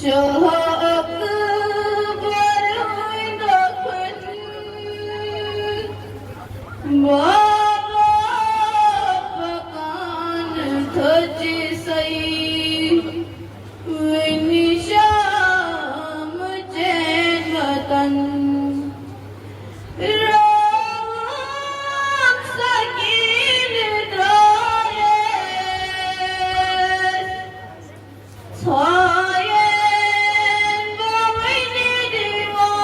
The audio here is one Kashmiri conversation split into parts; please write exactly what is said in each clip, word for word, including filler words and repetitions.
شاہ اکبر دکھن بابا پکان تھج سئی، وٕنہِ شام چین وطن۔ روان سکین درایس، ژھایَن بہٕ وٕنہِ دیوان۔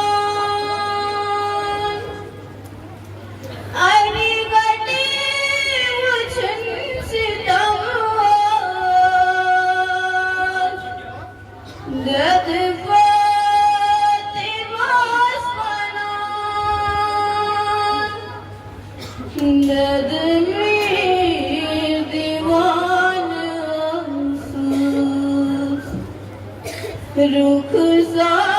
اَنہِ گَٹہِ وٕچھُن ستم اوس، دٮ۪دٕ فاطمہَس وَنان۔ دَدٕ میٖر دیوان اوسُس، رُخسار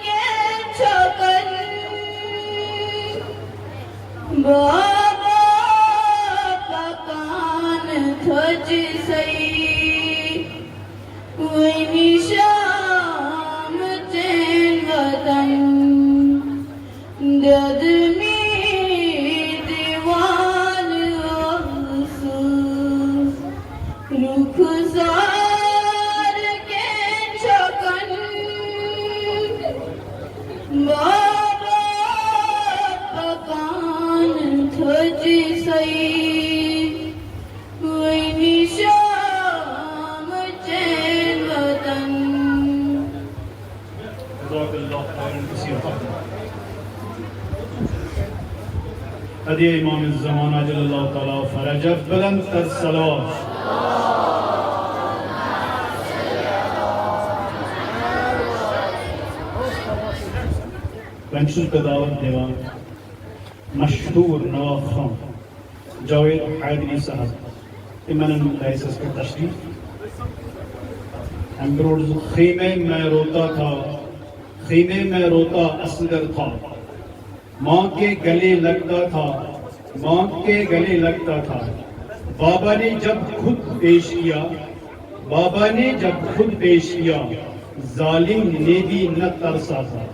کٮ۪ن چھۄکَن بابا پَکان تھٔج سَیہِ۔ وٕنہِ شام چین وطن، دَدٕ میٖر دیوان اوسُس، رُخسار کٮ۪ن چھۄکَن بابا پَکان تھٔج سَیہِ۔ وٕنہِ شام چین وطن۔ جزاک اللہ خیراً کثیراً۔ ہدیہ امام الزمان عجل اللہ تعالیٰ فرجہ، بلند تر صلوات۔ وۄنۍ چھُس بہٕ دعوت دِوان مشہوٗر نواخوان جاوید حیدری صاحب، تِمن انُن دایسَس پٮ۪ٹھ تشریف۔ اَمہِ برونٛٹھ زِ خیمے میں روتا تھا، خیمے میں روتا اصغر تھا، ماں کے گلے لگتا تھا، ماں کے گلے لگتا تھا۔ بابا نے جب خود پیش کیا، بابا نے جب خود پیش کیا، ظالم نے بھی نہ ترسا تھا،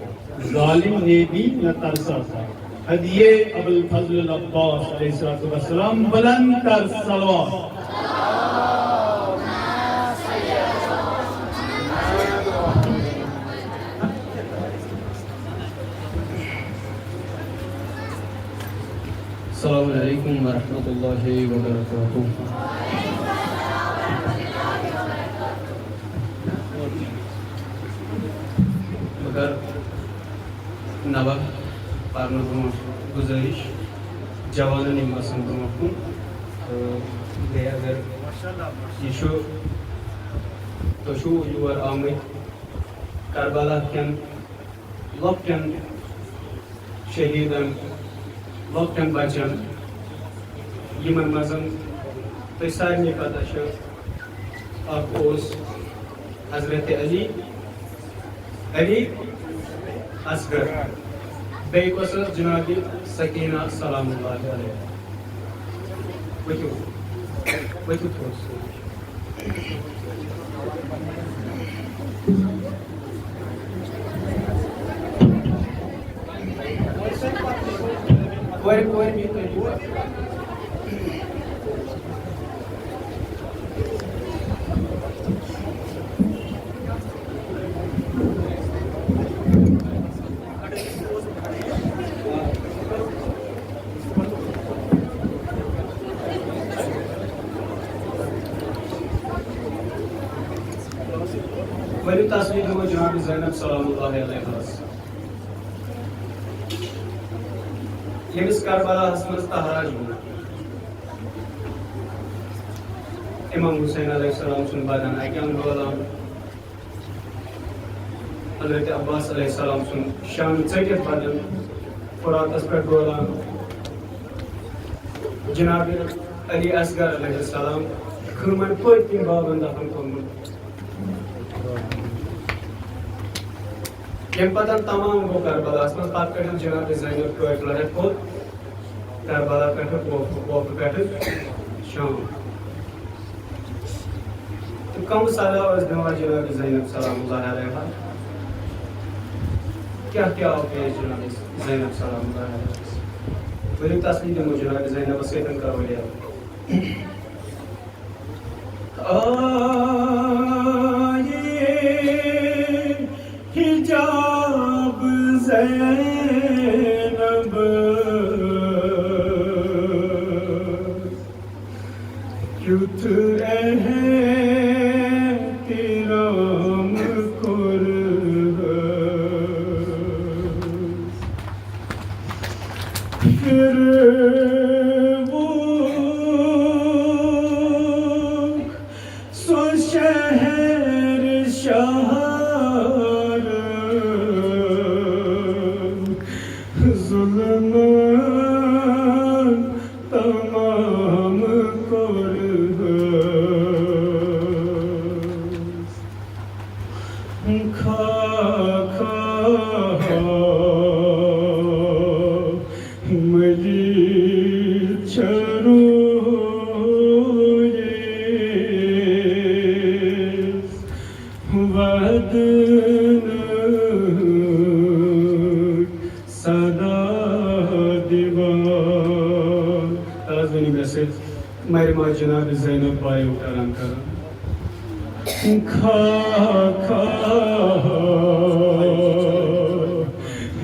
ظالم نے بھی نہ ترسا تھا۔ ہدیہ ابوالفضل العباس علیہ الصلوۃ والسلام، بلند تر صلوات۔ السلام علیکم ورحمۃ اللہ وبرکاتہ۔ بہٕ کَرٕ نوحہٕ پَرنہٕ برونٛٹھ گُزٲرِش جوانَن یِم گژھن برونٛٹھ کُن، تہٕ بیٚیہِ اگر یہِ چھُ، تُہۍ چھِو یور آمٕتۍ کربلا کٮ۪ن لۄکٹٮ۪ن شہیٖدن، لۄکٹٮ۪ن بچن، یِمن منٛز تۄہہِ سارنٕے پتہ چھِ، اکھ اوس حضرت علی، علی اصغر، بیٚیہِ کۄس ٲس؟ جناب سکینہ سلام اللہ علیہا۔ پٔکِو، پٔکِو تھوڑا سا۔ کورِ، کورِ بِہِو تُہۍ یور۔ ؤلِو تصویر دِمو جناب زینب سلام اللہ علیہاہَس۔ ییٚمِس کربلاہَس منٛز تہراج ووٚن، امام حسین علیہ السلام سُنٛد بدن اَکہِ اَنٛگہٕ ڈولان، حضرت عباس علیہ السلام سُنٛد شانہٕ ژٔٹِتھ بدن فراتس پٮ۪ٹھ ڈولان، جناب علی اصغر علیہ السلام خۭمن پٔتۍ کِنۍ بابن دفن کوٚرمُت۔ ییٚمہِ پتہٕ تمام گوٚو کربلاہس منٛز، پتہٕ کٔڑِن جناب زینب قٲفلہٕ ہٮ۪تھ کوٚت؟ کربلا پٮ۪ٹھٕ کوفہٕ، کوفہٕ پٮ۪ٹھٕ شام۔ تہٕ کم صدا ٲس دِوان جناب زینب سلام اللہ علیہا؟ کیٛاہ کیٛاہ آو پیش جناب زینب سلام اللہ علیہا؟ ؤلِو تسلی دِمو جناب زینبس سۭتۍ کرو یاد۔ آیے حجاب زینب، کیُتھ احترام کوٚرہَس۔ پھر وہ سُہ شہر شہر ظلمن تمام کوٚرہَس۔ کھا کھا مٔلی چھرو یس وعدنٕچ صدا دِوان۔ آز ؤنِو مےٚ سۭتۍ، مَرِ ماجہِ جناب زینب بایو کران کران۔ کھا کھا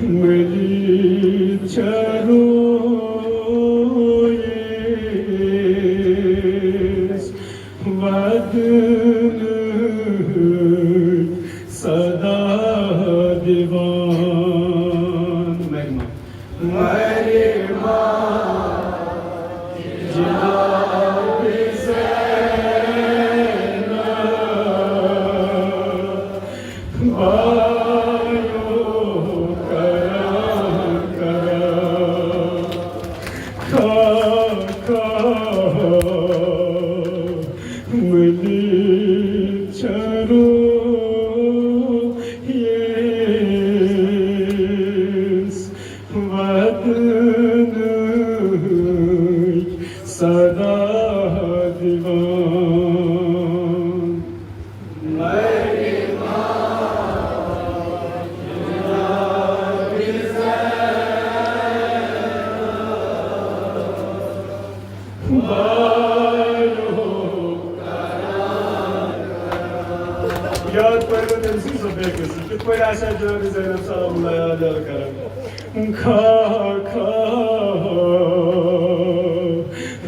مٔلی چھرو یس وعدنٕچ صدا دِوان۔ مَرِ ما، مَرِ ما، جناب زینب بایو کران کران۔ کھا کھا مٔلی چھرو یس وعدنٕچ صدا دِوان۔ یاد پٲٹھۍ تٔمۍ سٕنٛز سۄ بے کسی، کِتھ پٲٹھۍ آسہِ ہا جناب زینب سلام اللہ علیہا کران۔ کھا کھا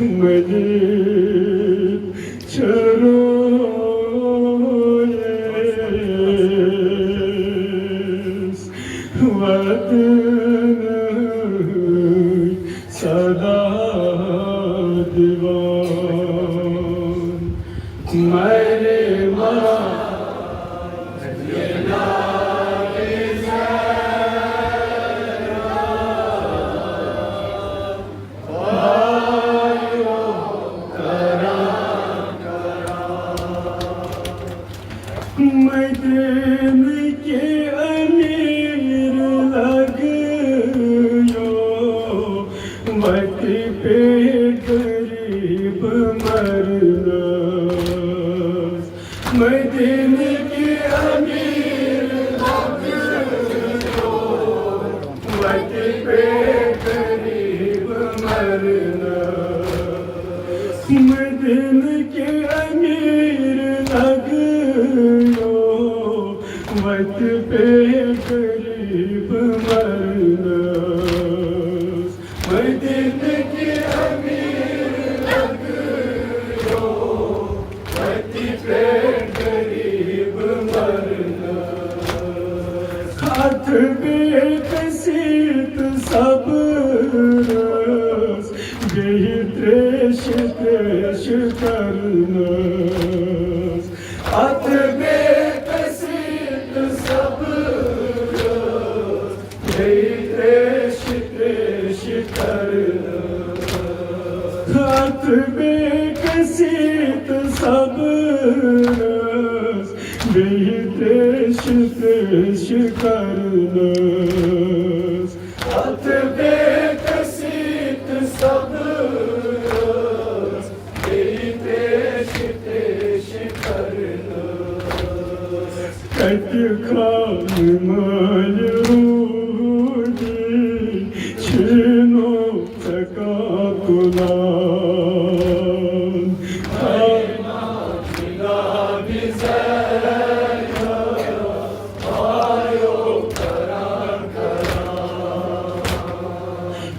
مٔلی چھرو یس وعدنٕچ صدا دِوان۔ مَرِ ما، مدینہ کے امیر لگیو وتہِ پہ غریب مرنس۔ مدینہ کے امیر لگیو وتہِ پہ غریب مرنس۔ مدینہ کے امیر لگیو وتہِ پہ غریب مرنس۔ مدینہ کے امیر لگیو وتہِ پہ غریب مرنس۔ اتھ بے کسی تہٕ صبرس بیٚیہِ تریش تریش کرنس۔ اتھ بے کسی تہٕ صبرس بیٚیہِ تریش تریش کرنس۔ اتھ بے کسی تہٕ صبرس بیٚیہِ تریش تریش کرنس۔ اتھ بے کسی تہٕ صبرس بیٚیہِ تریش تریش کرنس۔ کتہِ خانہٕ مٲلۍ روٗدی، چھِنہٕ ژےٚ کانٛہہ تُلان۔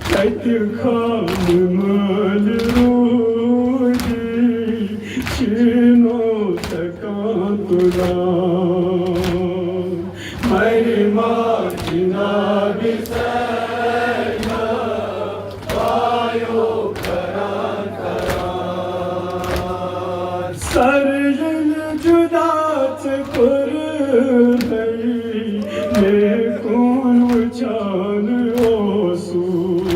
کتہِ خانہٕ مٲلۍ روٗدی، چھِنہٕ ژےٚ کانٛہہ تُلان۔ مریما جناب زینب آیو کران کران۔ سر ییٚلہِ جُدا ژےٚ کوٚرہَے، مےٚ کُن وٕچھان اوسُکھ۔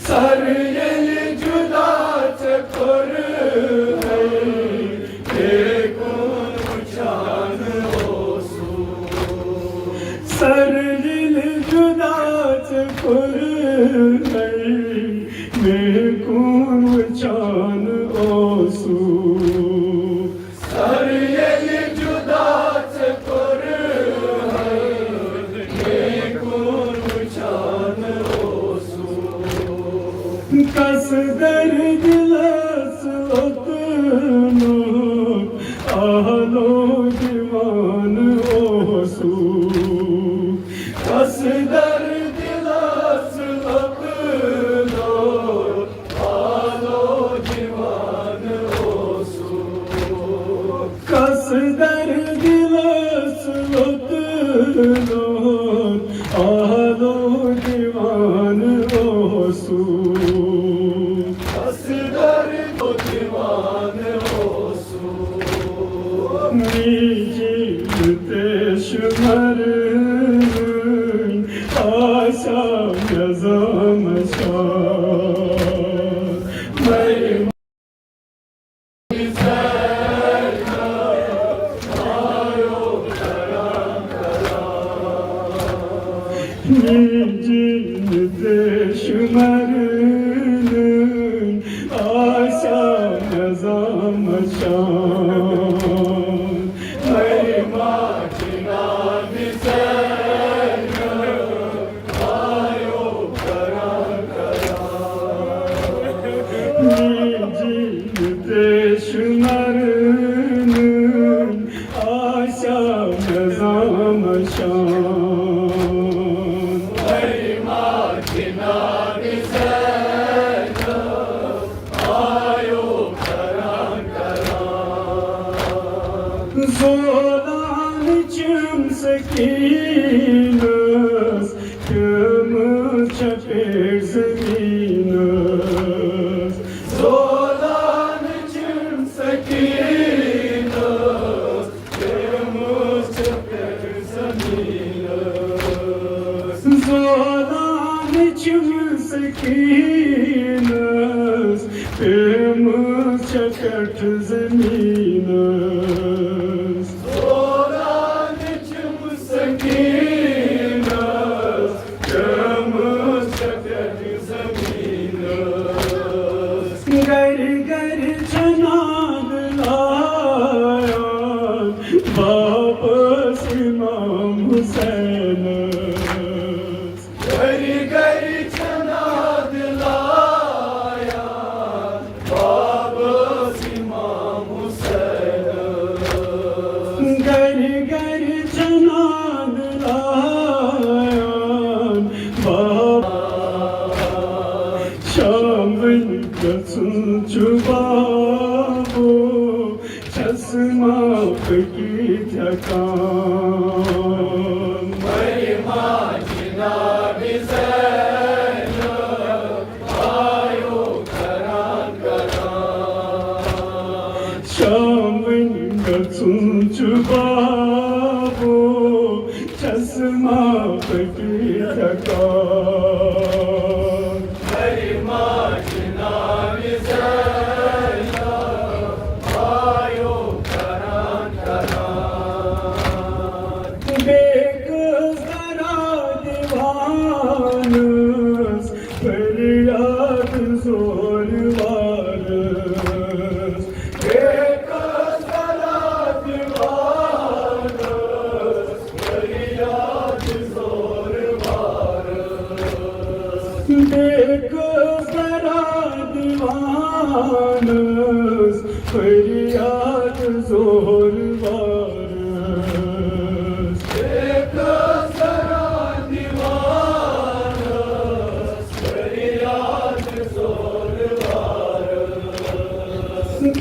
سر ییٚلہِ جُدا ژےٚ کوٚرہَے، مےٚ کُن وٕچھان اوسُکھ۔ سر ییٚلہِ جُدا ژےٚ کوٚرہَے، مےٚ کُن وٕچھان اوسُکھ۔ سر ییٚلہِ جُدا ژےٚ کوٚرہَے، مےٚ کُن وٕچھان اوسُکھ۔ کس در دِلس لوٚتنُک آلو دِوان اوسُکھ۔ کس در دِلس لوٚتنُک آلو دِوان اوسُکھ۔ کس در دِلس لوٚتنُک آلو دِوان اوسُکھ۔ کس در دِوان اوسُکھ۔ میٖجی تیش مرن آسیا مےٚ زامہٕ شاد۔ مریما میٖجی تیش مرن آسیا مےٚ زامہٕ شاد۔ مریما جناب زینب آیو کران کران۔ میٖجی تیش مرن آسیا مےٚ زامہٕ شاد۔ مریما جناب زینب آیو کران کران۔ زولان چھِم سکیٖنس، پیمٕژ چھےٚ پٮ۪ٹھ زمیٖنس۔ زولان چھِم سکیٖنس، پیمٕژ چھےٚ پٮ۪ٹھ زمیٖنس۔ زولان چھِم سکیٖنس، پیمٕژ چھےٚ پٮ۪ٹھ زمیٖنس۔ زولان چھِم سکیٖنس، پیمٕژ چھےٚ پٮ۪ٹھ زمیٖنس۔ گرِ گرِ چھےٚ ناد لایان بابس امام حسینس۔ گرِ گرِ چھےٚ ناد لایان بابس امام حسینس۔ گرِ گرِ چھےٚ ناد لایان بابا۔ شام وۄنۍ گژھُن چھُ بابو، چھَس ما پٔکِتھ ہٮ۪کان۔ مریما جناب زینب آیو کران کران۔ شام وۄنۍ گژھُن چھُ بابو، چھَس ما پٔکِتھ ہٮ۪کان۔ مریما جناب زینب آیو کران کران۔ بے قدرا دیوانس، فریاد زور وارس۔ بے قدرا دیوانس،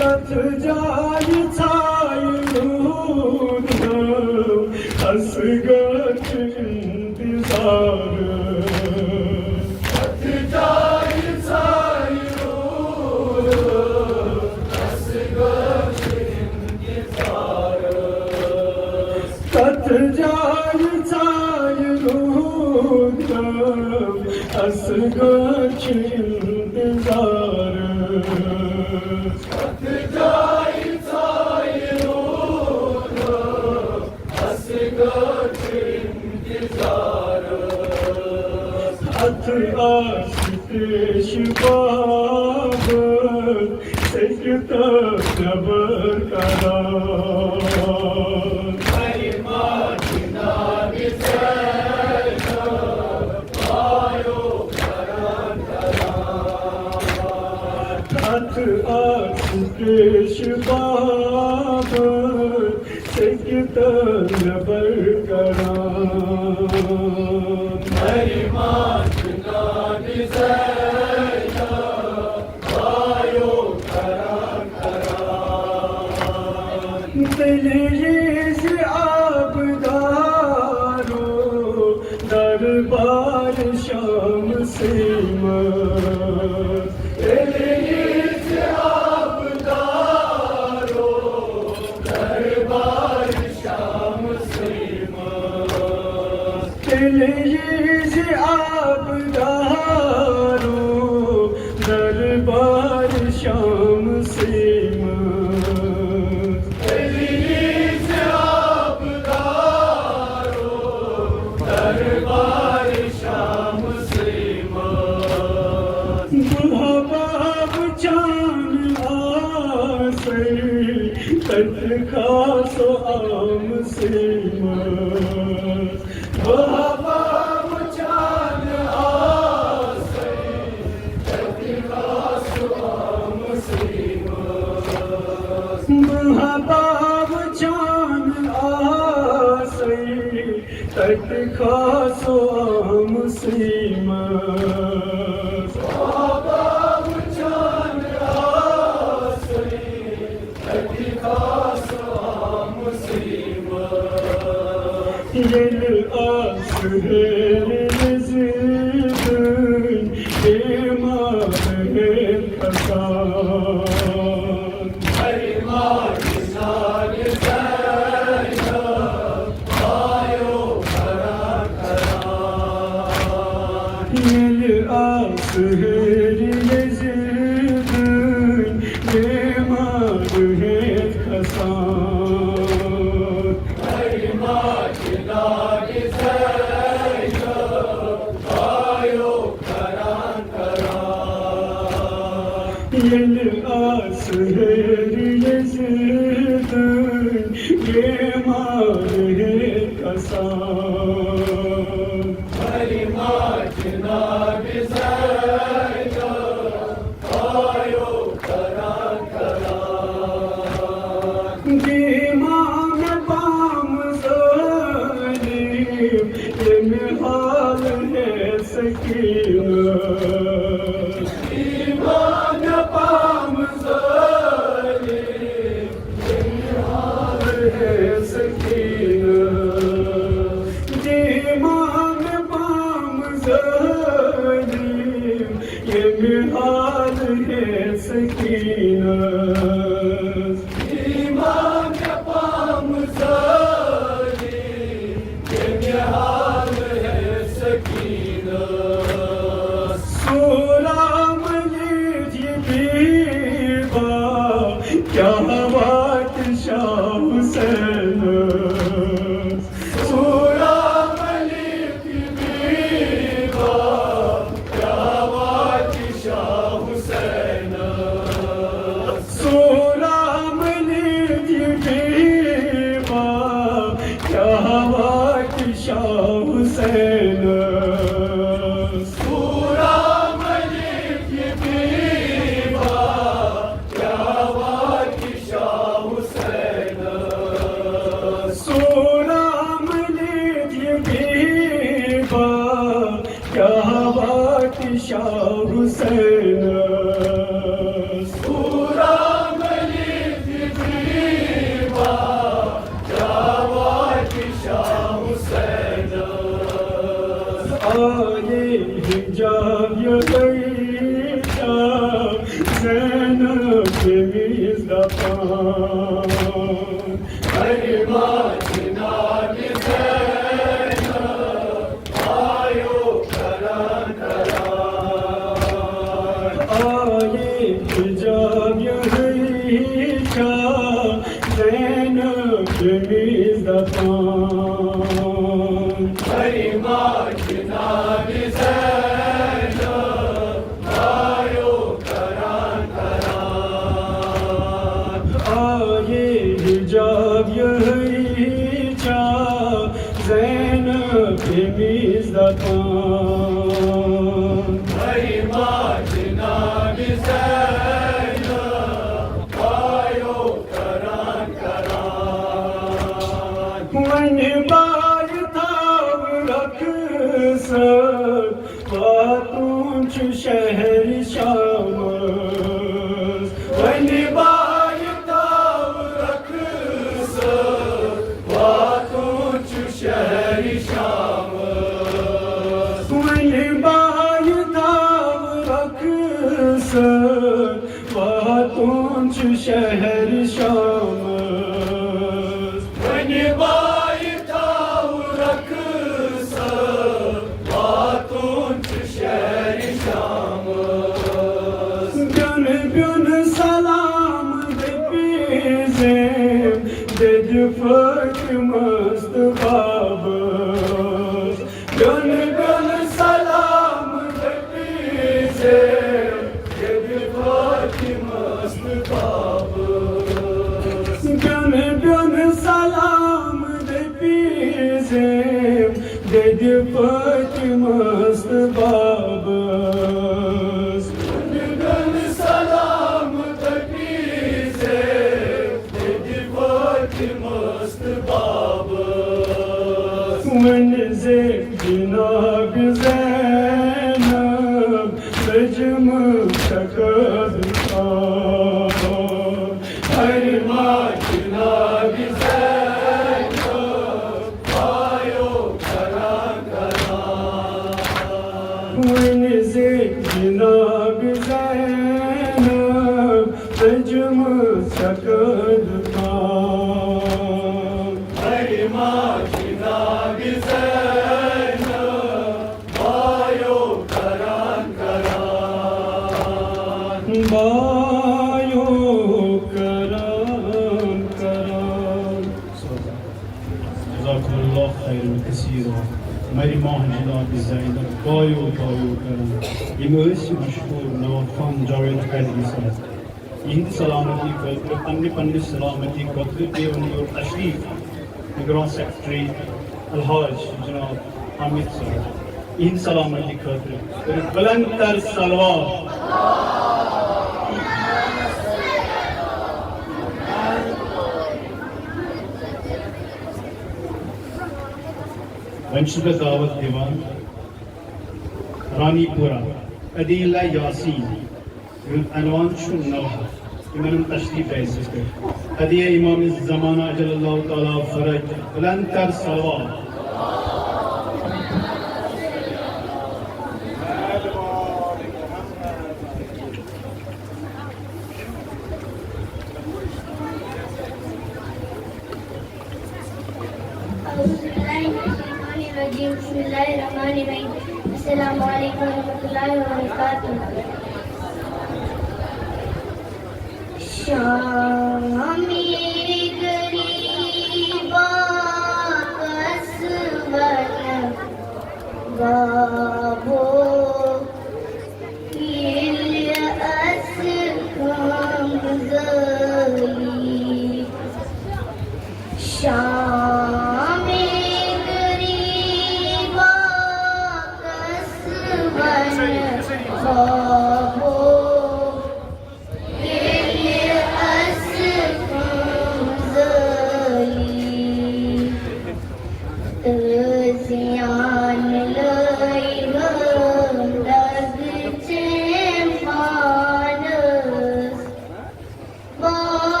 تتھ جایہِ ژایہِ روٗد، اصغر چھُ انتظار۔ تتھ جایہِ ژایہِ روٗد، اصغر چھُ انتظار۔ تتھ جایہِ ژایہِ روٗد، اصغر چھُ انتظار۔ تتھ جایہِ ژایہِ روٗد، اصغر چھُ انتظار۔ اتھ آسہِ پیش باب، سیٚکہِ تہٕ نٮ۪بر کران۔ اتھ آسہِ پیش باب، سیٚکہِ تہٕ نٮ۪بر کران۔ تیٚلہِ ییٖزِ آبدارو دربار شامسٕے منٛز۔ تیٚلہِ ییٖزِ آبدارو دربار شامسٕے منٛز۔ تیٚلہِ ییٖزِ آبدارو دربار شامسٕے منٛز۔ تیٚلہِ ییٖزِ آبدارو دربار شامسٕے منٛز۔ بہٕ ہا بہٕ وٕچھان آسَے تَتہِ خاصو آمسٕے منٛز۔ بہٕ ہا بہٕ وٕچھان آسَے تَتہِ خاصو آمسٕے منٛز۔ بہٕ ہا بہٕ وٕچھان آسَے تَتہِ خاصو آمسٕے منٛز۔ بہٕ ہا بہٕ وٕچھان آسَے تَتہِ خاصو آمسٕے منٛز۔ ییٚلہِ آسہٕ ہیرِ یزیٖدٕنۍ، ایمان ہیٚتھ کھسان۔ ییٚلہِ آسہٕ ہیرِ یزیٖدٕنۍ، ایمان ہیٚتھ کھسان۔ ییٚلہِ آسہٕ ہیرِ یزیٖدٕنۍ، ایمان ہیٚتھ کھسان۔ دیٖما مےٚ پام ظٲلِم، ییٚمہِ حالہٕ ہیٚژ سکیٖنہٕ۔ دیٖما مےٚ پام ظٲلِم، ییٚمہِ حالہٕ ہیٚژ سکیٖنہٕ۔ دیٖما مےٚ پام ظٲلِم، ییٚمہِ حالہٕ ہیٚژ سکیٖنہٕ۔ دیٖما مےٚ پام ظٲلِم، ییٚمہِ حالہٕ ہیٚژ سکیٖنہٕ۔ سورا مٔلِک یہِ بیبا، کیٛاہ واتہِ شاہ حسینس؟ سورا مٔلِک یہِ بیبا، کیٛاہ واتہِ شاہ حسینس؟ سورا مٔلِک یہِ بیبا، کیٛاہ واتہِ شاہ حسینس؟ سورا مٔلِک یہِ بیبا، کیٛاہ واتہِ شاہ حسینس؟ سورا شاہ حسین۔ آیے حجاب یہی شاہ زینب ییٚمِس دپان۔ ہر ماجہِ ناوِ زینب آیو کران کران۔ آیے حجاب یہی شاہ زینب ییٚمِس دپان۔ ہر ماجہِ ناوِ زینب آیو کران کران۔ آیے حجاب یہی شاہ زینب ییٚمِس دپان۔ ہر ماجہِ ناوِ زینب آیو کران کران۔ وۄنۍ بایہِ تھاو رخصت، واتُن چھُ شہرِ شامس۔ وۄنۍ بایہِ تھاو رخصت، واتُن چھُ شہرِ شامس۔ وۄنۍ بایہِ تھاو رخصت، واتُن چھُ شہرِ شامس۔ وۄنۍ بایہِ تھاو رخصت، واتُن چھُ شہرِ شامس۔ بیوٚن بیوٚن سلام دٔپِزٮ۪م دٔدِ فاطمس تہٕ بابس۔ بیوٚن بیوٚن سلام دٔپِزٮ۪م دٔدِ فاطمس تہٕ بابس۔ بیوٚن بیوٚن سلام دٔپِزٮ۪م دٔدِ فاطمس تہٕ بابس۔ بیوٚن بیوٚن سلام دٔپِزٮ۪م دٔدِ فاطمس تہٕ بابس۔ وۄنۍ زِ جناب زینب لٔجمٕژ چھکھ دُعا۔ ہر ماجہِ ناوِ زینب آیو کران کران۔ وۄنۍ زِ جناب زینب لٔجمٕژ چھکھ دُعا۔ ہر ماجہِ ناوِ زینب بایو کران کران۔ بایو کران کران۔ جزاکم اللہ خیرا کثیرا۔ مری ماہ جناب زینب بایو بایو کران۔ یِم ٲسۍ مشہوٗر نواب خان جاوید حیدری صٲب۔ یِہنٛدِ سلامتی خٲطرٕ، پننہِ پننہِ سلامتی خٲطرٕ پیٚیہِ وۄنۍ یور تشریف نگران سیکرٹری الحاج جناب حامد صٲب۔ یِہنٛدِ سلامتی خٲطرٕ کٔرِو بلند تر صلوات۔ وۄنۍ چھُس بہٕ دعوت دِوان رانی پورہ عدیلہ یاسین۔ یِہُنٛد عنوان چھُ نوحہ۔ یِمن ہُنٛد تشریف بیزس پٮ۪ٹھ۔ ہدیہ امام زمانہ عجل اللہ تعالیٰ فرج، بلند تر صلوات۔ أعوذ بالله من الشيطان الرجيم. بسم الله الرحمن الرحيم. السلام عليكم ورحمة الله وبركاته. شامِ غریباں کس ون بابو، ییٚلہِ اَسہِ کمزوری۔ شامِ غریباں کس ون بابو، ییٚلہِ اَسہِ کمزوری۔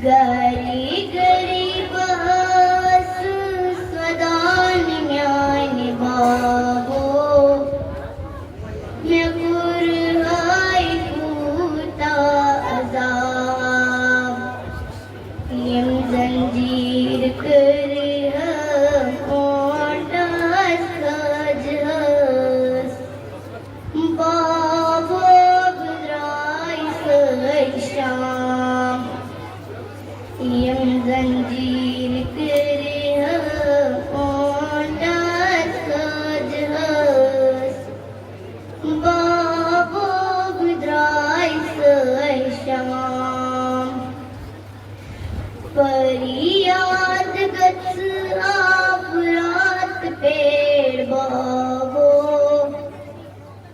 گری گری بہٕ ٲسٕس ودان میانہِ بابو، مےٚ کوٚر ہاے کوٗتاہ عذاب۔ یِم زنجیٖر کٔرۍ ہم اوٹس کھٲجہس، بابو بہٕ درٛاے سٲرۍ شام۔ یِم زنجیٖر کٔرۍ ہم اوٹس کھٲجہس، بابو بہٕ درٛاے سٲرۍ شام۔ فریاد گژھِ آب رات پٮ۪ٹھ بابو،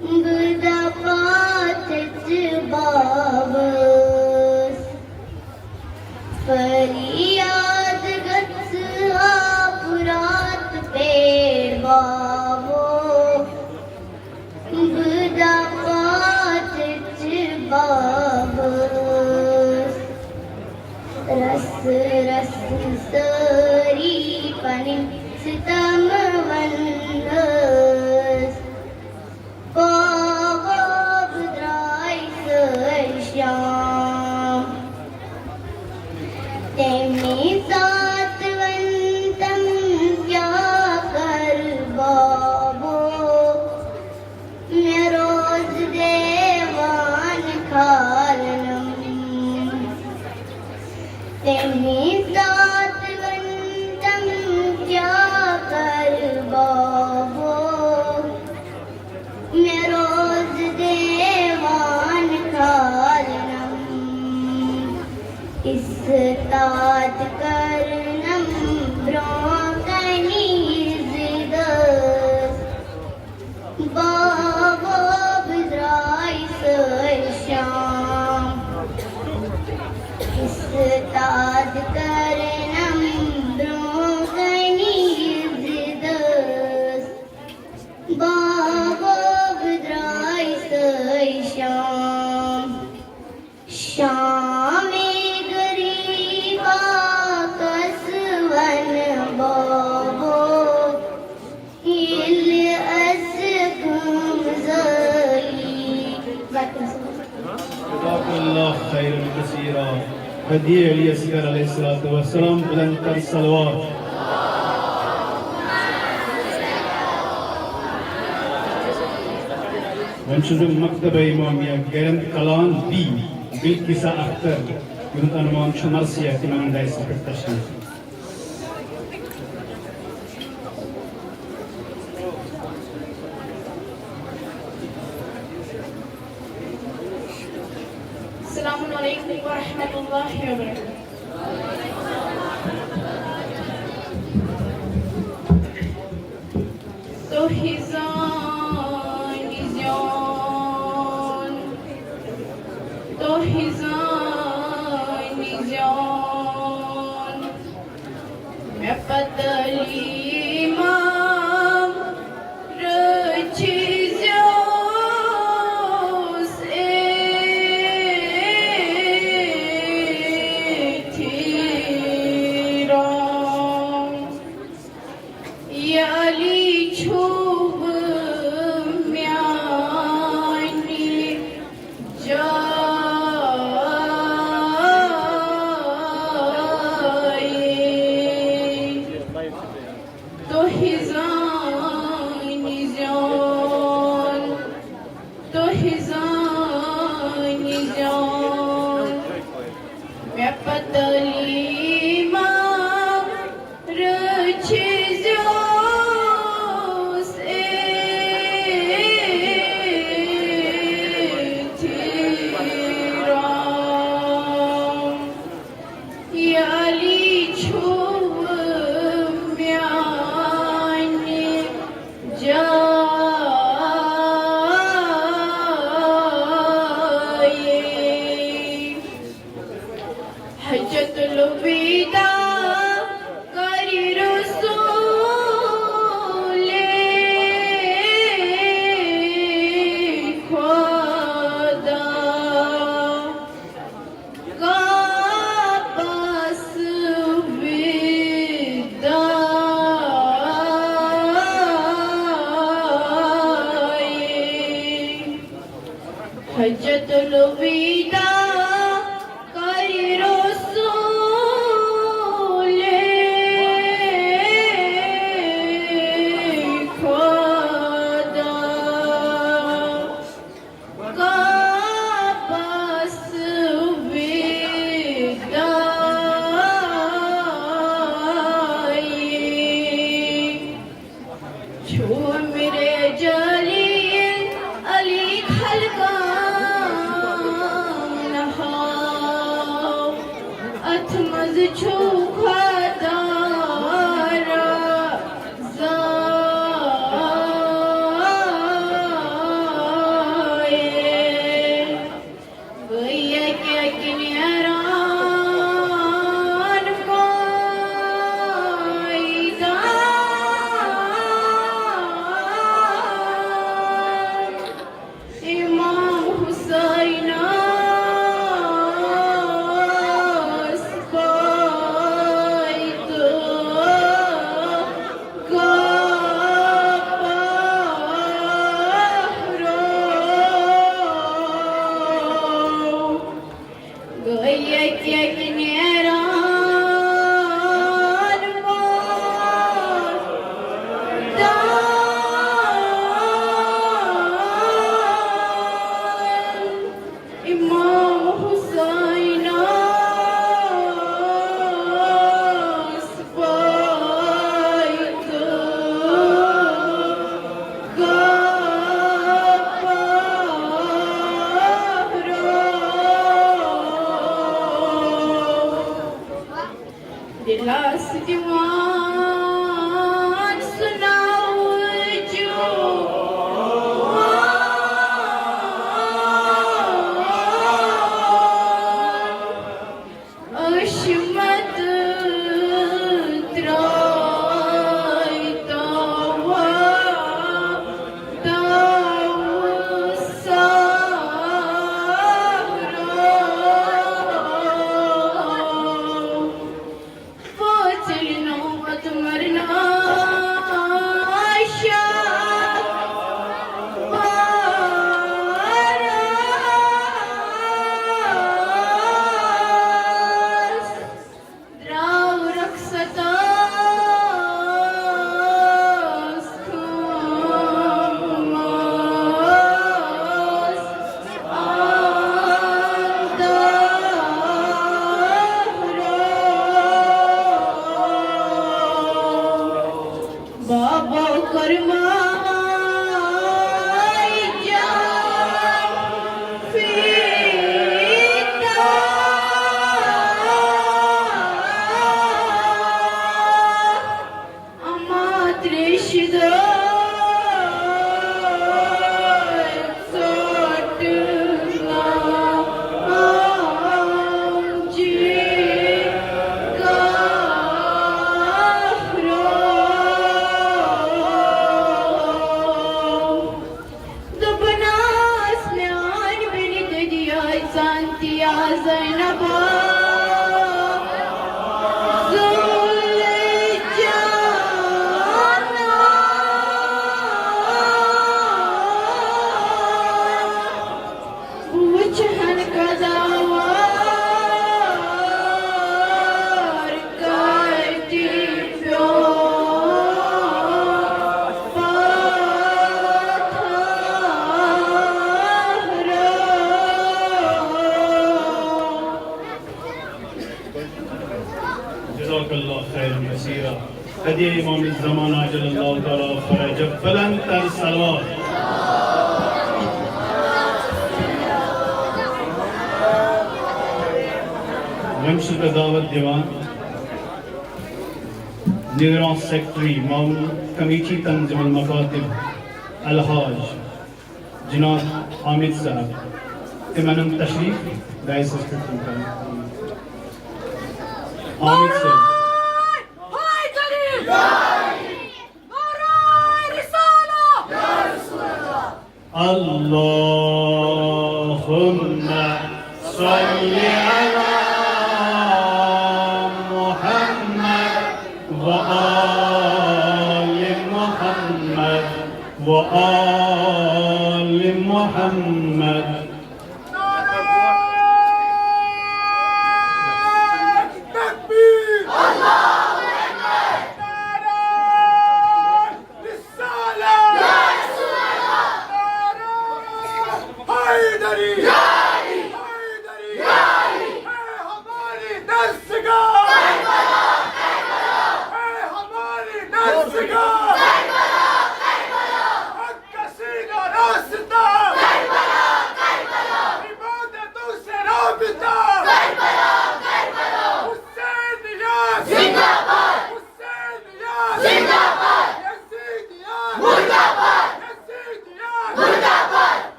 بہٕ دپہٕ تیٚژِ بابس۔ فریاد گژھِ آب رات پٮ۪ٹھ بابو، بہٕ دپہٕ تیٚژِ بابس۔ رس رس سٲری پنٕنۍ ستم ونہس، بابو بہٕ درٛاے سٲرۍ شام۔ تَمی ساتہٕ وَن تَم کیٛاہ کَرٕ بابو، مےٚ روز دیوان کھالنَم۔ تَمی ساتہٕ وَن تَم کیٛاہ کَرٕ بابو، مےٚ روز دیوان کھالنَم۔ استاد کَرنَم برٛونٛہہ کَنہِ زِدَس، بابو بہٕ درٛاے سٲرۍ شام۔ استاد کَرنَم برٛونٛہہ کَنہِ زِدَس، بابو بہٕ درٛاے سٲرۍ شام۔ شامے غریبا کس ونہٕ بابو، ییٚلہِ اَسہِ کٲم زٲلی۔ جزاک اللہ خیرا کثیرا۔ ہدی علی اصغر علیہ الصلوۃ والسلام، بلند کر صلوات۔ وۄنۍ چھُس بہٕ مکتبہ امامیہ گرند کلان بی بلقیسہ اختر، یِہُنٛد عنوان چھُ مرثیہ، تِمن ڈائسس پٮ۪ٹھ تشریف۔ السلام علیکم ورحمۃ اللہ وبرکاتہ۔ تۄہہِ زانہِ زیوٗن، تۄہہِ زانہِ زیوٗن، مےٚ پتہٕ علی امام رٔچھِ زیوٗس أتھی رام۔ یہِ علی چھُ میانہِ جایہِ۔ تۄہہِ زانہِ زیوٗن، تۄہہِ زانہِ زیوٗن، مےٚ پتہٕ علی امام رٔچھِ زیوٗس أتھی رام۔ یہِ علی چھُ میانہِ جایہِ۔ حجۃ الوداع کَرِ رسول خدا۔ الوداع کر رسول خدا۔ واپس وداعی چھُ میرے جلیل علی خلقان ہاو۔ اتھ منٛز چھُ خدا رضا۔ گٔیَکھ اَکہِ نیران مٲدان۔ امام حسینس پاے تہٕ گاپہرو۔ گٔیَکھ اَکہِ نیران مٲدان۔ امام حسینس پاے تہٕ گاپہرو۔ دِلس دِوان سُناوٕ جوان۔ عشمت ترٛاے تاوا تاوٕ سہرو۔ فٲصِل نوبت مرنا شاہ پاراس۔ درٛاو رخصتس خاموش۔ بابا کرمائی جان فیتا۔ اما تریش دار ژوٚٹ ناو جی کاہرو۔ دوٚپنَس میٛانہِ بیٚنہِ دٔدی آے زَن تہِ یا زینبا زُلجانا۔ بہٕ وٕچھِ ہن قضاوار کتہِ پیوٚو پتھرو۔ جزاک اللہ خیرا کثیرا۔ ہدیہ امام الزمان عجل اللہ تعالی فرجہ، بلند تر صلوات۔ وۄنۍ چھُس بہٕ دعوت دِوان نگراں سیکرٹری معاون کمیٹی تنظیم المکاتب الحاج جناب حامد صاحب، تِمن ہُنٛد تشریف ڈائسس پٮ۪ٹھ کُن کرنہٕ۔ حامد صٲب۔ نعرہ حیدری! نعرہ رسالہ! اللهم صل على محمد وآل محمد وآل محمد۔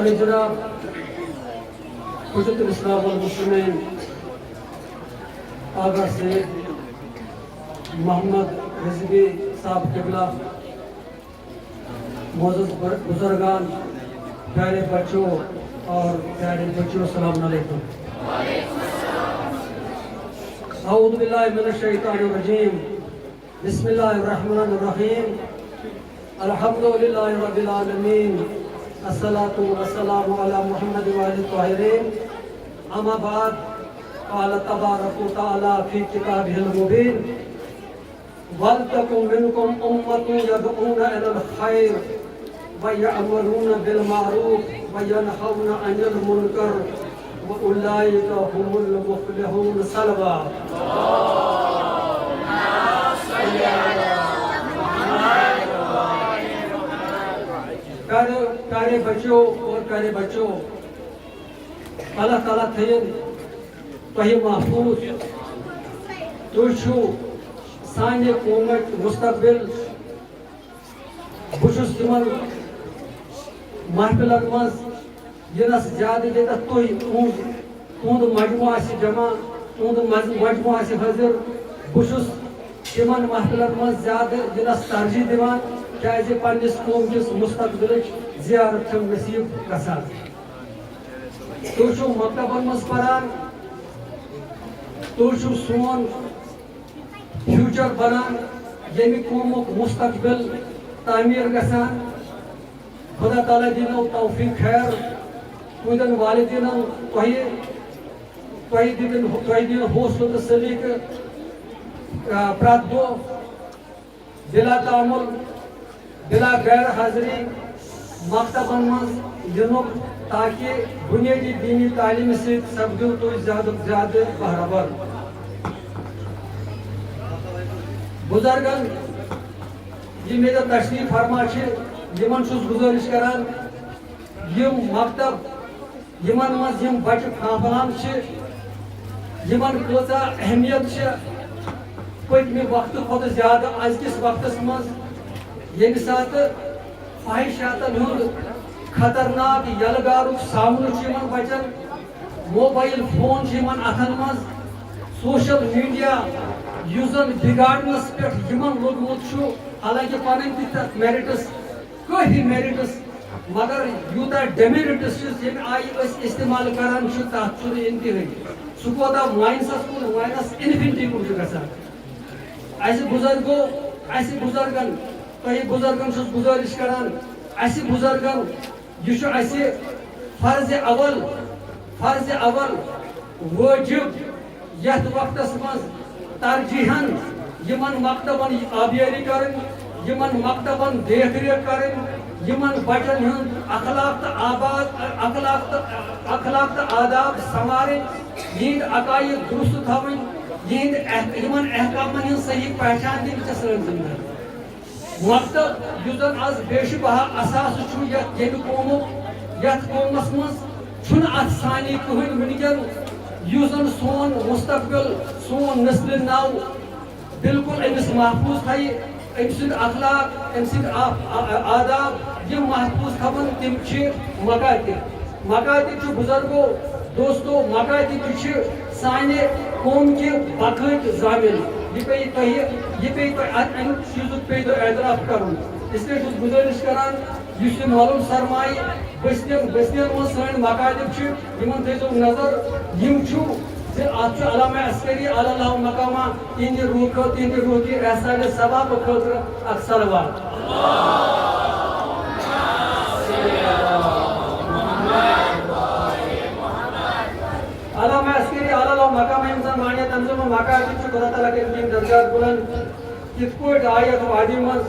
جناب حجت الاسلام والمسلمین آغا سید محمد رضوی صاحب قبلہ، معزز بزرگان، پیارے بچوں اور پیارے بچیوں، السلام علیکم۔ اعوذ باللہ من الشیطان الرجیم۔ بسم اللہ الرحمن الرحیم۔ الحمد للہ رب العالمین۔ الصلاة والسلام علی محمد و آل طاہرین۔ اما بعد، قال تبارک و تعالی فی کتابہ المبین، ولتکن منکم امۃ یدعون الی الخیر و یأمرون بالمعروف و ینہون عن المنکر و اولئک هم المفلحون۔ صلوات۔ پیارے، پیارے بچوں اور پیارے بچوں، اللہ تعالیٰ تھٲیِن تۄہہِ محفوٗظ۔ تُہۍ چھِو سانہِ قومٕکۍ مستقبل۔ بہٕ چھُس تِمن محفلن منٛز یِنس زیادٕ، ییٚتٮ۪تھ تُہۍ، تُہُنٛد، تُہُنٛد مجموعہٕ آسہِ جمع، تُہُنٛد مج-، مجموعہٕ آسہِ حٲضِر۔ بہٕ چھُس تِمن محفلن منٛز زیادٕ یِنس ترجیح دِوان، کیازِ پننِس قوم کِس مستقبلٕچ زیارت چھم نصیب گژھان۔ تُہۍ چھِو مکتبن منٛز پران، تُہۍ چھِو سون فیوچر بنان، ییٚمہِ قومُک مستقبل تعمیٖر گژھان۔ خدا تعالیٰ دِنو توفیٖق خیر، تُہنٛدٮ۪ن والدینن تۄہہِ، تۄہہِ دِتن، تۄہہِ دِیِن حوصلہٕ تہٕ سلیقہٕ، آ، پرٛٮ۪تھ دۄہ بلا تامل، بلا غیر حاضری مکتبن منٛز یِنُک، تاکہ بنیٲدی دینی تعلیمہِ سۭتۍ سپدِو تُہۍ زیادٕ کھۄتہٕ زیادٕ بہرٕ بر۔ بزرگن، یِم ییٚتٮ۪تھ تشریف فرما چھِ، یِمن چھُس گزٲرش کران، یِم مکتب یِمن منٛز یِم بچہٕ پھانپھلان چھِ، یِمن کۭژاہ اہمیت چھِ پٔتمہِ وقتہٕ کھۄتہٕ زیادٕ أزکِس وقتس منٛز، ییٚمہِ ساتہٕ فحشاتن ہُنٛد خطرناک یلہٕ گارُک سامنہٕ چھُ یِمن بچن، موبائل فون چھُ یِمن اتھن منٛز، سوشل میڈیا یُس زن بگاڑنس پٮ۪ٹھ یِمن لوٚگمُت چھُ، حالانکہ پنٕنۍ تہِ تتھ میرٹس کٲفی میرٹس، مگر یوٗتاہ ڈیمیرٹس چھِ ییٚمہِ آیہِ أسۍ استعمال کران چھِ، تَتھ چھُنہٕ انتہٲیی۔ سُہ کوتاہ ماینسس کُن، ماینس انفینٹی کُن چھُ گژھان۔ اَسہِ بُزرگو، اَسہِ بُزرگن، تۄہہِ بُزرگن چھُس گُزٲرِش کران، اَسہِ بُزرگن، یہِ چھُ اَسہِ فرض اول، فرض اول واجب یتھ وقتس منٛز ترجیحاً یِمن مکتبن آبیٲری کرٕنۍ، یِمن مکتبن دیکھ ریکھ کرٕنۍ، یِمن بچن ہُنٛد اخلاق تہٕ آباد، اخلاق تہٕ، اخلاق تہٕ آداب سنوارٕنۍ، یِہنٛدۍ عقائد درست تھاوٕنۍ، یِہنٛدۍ اح-، یِمن احکامن ہٕنٛز صحیح پہچان دِنۍ چھِ سٲنۍ ذمہٕ دٲری۔ مکتب یُس زن از بیشبہ اثاثہٕ چھُ یتھ ییٚمہِ قومُک، یتھ قومس منٛز چھُنہٕ اتھ ثانی کٕہٕنۍ وٕنکیٚن، یُس زن سون مستقبل، سون نسلِ نو بالکل أمِس محفوظ تھایہِ، أمۍ سٕنٛدۍ اخلاق، أمۍ سٕنٛدۍ آ-، آ-، آداب یِم محفوظ تھاوَن، تِم چھِ مکاتب۔ مکاتب چھُ بُزرگو، دوستو، مکاتب تہِ چھِ سانہِ قوم کہِ بقٲیُک ضامن۔ یہِ پیٚیہِ تۄہہِ، یہِ پیٚیہِ تۄہہِ اَتھ، اَمہِ چیٖزُک پیٚیہِ تۄہہِ اعتراف کَرُن۔ اس لیے چھُس گُزٲرِش کَران، یُس یہِ معلوم سرمایہِ بٔستِین، بٔستِین منٛز سٲنۍ مکاتب چھِ، یِمن تھٲیزیو نظر، یِم چھُ زِ اَتھ چھُ علامہ عسکری علی اللہ مقامہ تِہنٛدِ روح خٲطرٕ، تِہنٛدِ روح کہِ احسانِ ثواب خٲطرٕ اکھ صلوات۔ علامہ عسکری علی اللہ مقامہ یِم زن مانیت تنظیمو مکاتب چھِ، خدا تعالیٰ کٔرِن تِہنٛدۍ درجات بلند۔ کِتھ پٲٹھۍ آے یَتھ وادی منٛز؟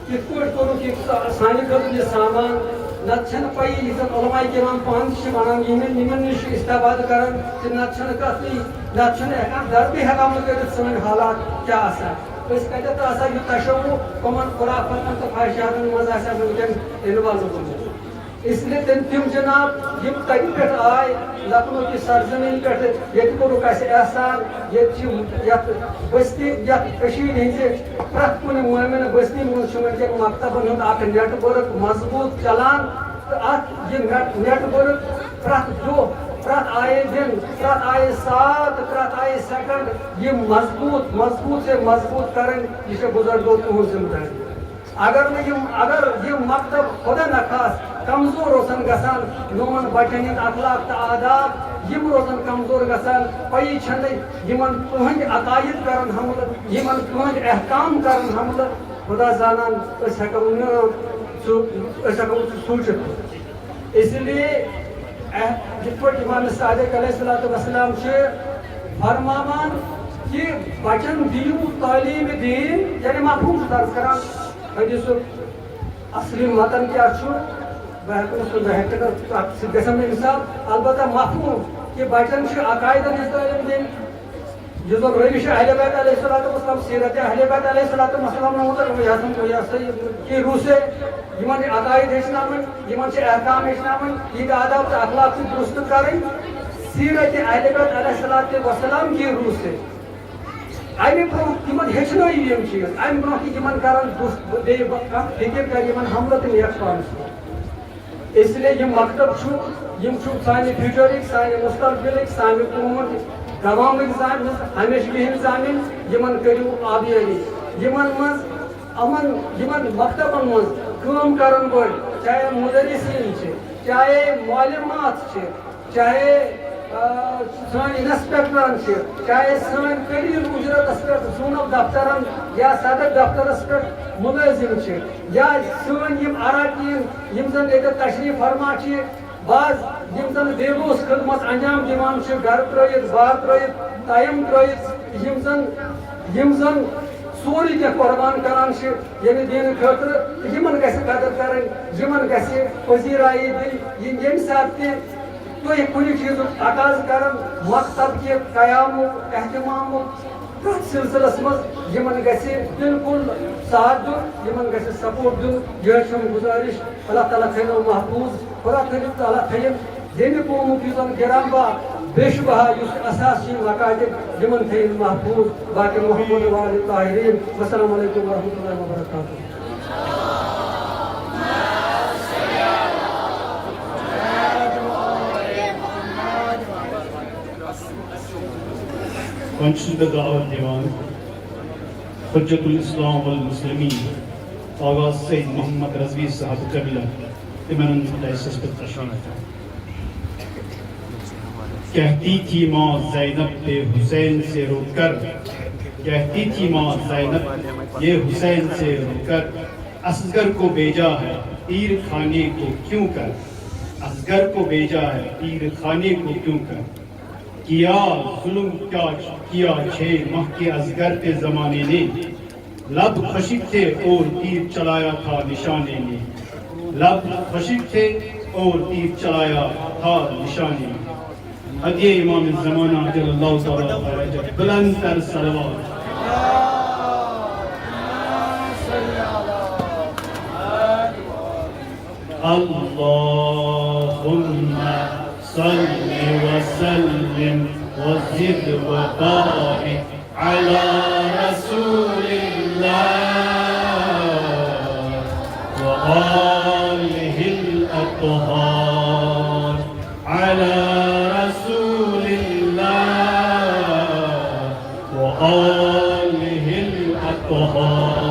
کِتھ پٲٹھۍ کوٚرُکھ یہِ سا-، سانہِ خٲطرٕ یہِ سامان؟ نَتہٕ چھَنہٕ پَیی، یہِ زَن علماء کرام پانہٕ تہِ چھِ وَنان، یِمَن، یِمَن نِش چھِ استعباد کران، تہٕ نَتہٕ چھَنہٕ کَتھٕے، نَتہٕ چھُنہٕ ہٮ۪کان دربٕے ہٮ۪کان وۄنۍ کٔرِتھ سٲنۍ حالات کیٛاہ آسان۔ أسۍ کَتٮ۪تھ آسان یہِ تشوع، کٕمَن خُرافتَن تہٕ خواہشاتَن منٛز آسہِ ہا وٕنکٮ۪ن involve گوٚمُت۔ اس لیے تِم، تِم جناب، یِم تَتہِ پٮ۪ٹھ آے، لکھنؤ کہِ سرزمین پٮ۪ٹھ، ییٚتہِ کوٚرُکھ اَسہِ احسان، ییٚتہِ چھِ یَتھ بستی، یَتھ کٔشیٖرِ ہٕنٛزِ پرٛٮ۪تھ کُنہِ مٲمِنہٕ بستی منٛز چھُ وٕنکٮ۪ن مکتبن ہُنٛد اکھ network مضبوٗط چلان۔ اتھ یہِ نیٹ، نیٹ ورک پرٛٮ۪تھ دۄہ، پرٛٮ۪تھ آیے دِن، پرٛٮ۪تھ آیے ساعت، پرٛٮ۪تھ آیے سیکنڈ یہِ مضبوط، مضبوط سے مضبوط کرٕنۍ، یہِ چھےٚ بزرگو تُہٕنٛز ذمہٕ دٲری۔ اگر نہٕ یِم، اگر یِم مکتب خدا نخواست کمزور روزن گژھان، میون بچن ہٕنٛدۍ اخلاق تہٕ آداب یِم روزن کمزور گژھان، پَیی چھَنہٕ یِمن تُہٕنٛدۍ عقاید کرن حملہٕ، یِمن تُہٕنٛدۍ احکام کرن حملہٕ، خدا زانان، أسۍ ہٮ۪کو نہٕ سُہ، أسۍ ہٮ۪کو نہٕ سُہ سوٗنٛچِتھ۔ اس لیے اح-، یِتھ پٲٹھۍ امام صادق علیہ الصلوۃ والسلام چھِ فرماوان کہِ بچن دِیِو تعلیٖم دیٖن، یعنی مفہوم چھُ درس کران حدیثُک اصلی متن کیٛاہ چھُ، بہٕ ہٮ۪کہٕ نہٕ سُہ، بہٕ ہٮ۪کہٕ نہٕ، تَتھ سۭتۍ گژھن نہٕ انصاف، البتہ مفہوم کہِ بچن چھِ عقاید ہٕنٛز تعلیٖم دِنۍ، یُس زن روش اہل بیت علیہ الصلوۃ والسلام، سیرت اہل بیت علیہ الصلوۃ والسلام نموتر، یہِ ہسا، یہِ ہسا یہِ کینٛہہ روٗسے، یِمن چھِ عقاید ہیٚچھناوٕنۍ، یِمن چھِ احکام ہیٚچھناوٕنۍ، یہِ تہِ آداب تہٕ اخلاق چھِ درست کرٕنۍ۔ سیرت اہل بیت علیہ الصلوۃ والسلام کینٛہہ روٗسے۔ اَمہِ برونٛہہ تِمن ہیٚچھنٲیِو یِم چیٖز، اَمہِ برونٛہہ کہِ یِمن کرن بُتھ بیٚیہِ کانٛہہ فِکِر کرِ، یِمن حملہٕ تہٕ نیک پانس پٮ۪ٹھ۔ اس لیے یِم مکتب چھُ، یِم چھُ سانہِ فیوچرٕکۍ، سانہِ مستقبلٕکۍ، سانہِ قومٕکۍ، عوامٕکۍ زامِتۍ، ہمیشگی ہٕنٛدۍ زامِتۍ، یِمن کٔرِو آبیٲری۔ یِمن منٛز، یِمن، یِمن مکتبن منٛز کٲم کرن وٲلۍ، چاہے مدرسین چھِ، چاہے معلمات چھِ، چاہے، آ، سٲنۍ انسپیکٹرن چھِ، چاہے سٲنۍ قلیل اجرتس پٮ۪ٹھ زونل دفترن یا صدر دفترس پٮ۪ٹھ مُلٲزِم چھِ، یا سٲنۍ یِم اراکین، یِم زن ییٚتہِ تشریف فرما چھِ، بعض یِم زن بے لوث خدمت انجام دِوان چھِ، گرٕ ترٲوِتھ، بار ترٲوِتھ، ٹایم ترٲوِتھ، یِم زن، یِم زن سورُے کینٛہہ قربان کران چھِ ییٚمہِ دیٖنہٕ خٲطرٕ، تہٕ یِمن گژھِ قدر کرٕنۍ، یِمن گژھِ پذیرایی دِنۍ، یِم ییٚمہِ ساتہٕ تہِ تُہۍ کُنہِ چیٖزُک تقاضہٕ کرن، مکتب کہِ قیامُک، اہتمامُک، تتھ سلسلس منٛز یِمن گژھِ بالکل ساتھ دیُن، یِمن گژھِ سپورٹ دیُن۔ یِہے چھم گزارش۔ اللہ تعالیٰ تھٲینو محفوظ، خدا تھٲینو، تعالیٰ تھٲیِن ییٚمہِ قومُک یُس زن گران بہا، بے شبہا یُس اثاث چھِ یِم مکاتب، یِمن تھٲیِن محفوظ۔ باقی محمد و آل طاہرین۔ والسلام علیکم ورحمۃ اللہ وبرکاتہ۔ وۄنۍ چھُس بہٕ دعوت دِوان حجت الاسلام والمسلمین آغا سید محمد رضوی صاحب قبلہ، تِمن ڈائسس پٮ۪ٹھ تشریف۔ کہتی تھی ماں زینب پہ حسین سے رو کر، کہتی تھی ماں زینب یہ حسین سے رو کر، اصغر کو بھیجا ہے پیر خانے کو کیوں کر، اصغر کو بھیجا ہے پیر خانے کو کیوں کر۔ کیا ظلم کیا کیا چھ ماہ کے اصغر پہ زمانے نے، لب خشک تھے اور تیر چلایا تھا نشانے نے، لب خشک تھے اور تیر چلایا تھا نشانے نے۔ ہدیہ امام زمانہ عجل اللہ تعالیٰ فرجہ، بلند تر صلوات۔ اللهم صل وسلم وزد وبارك على رسول الله وآله الأطهار، على رسول الله وآله الأطهار.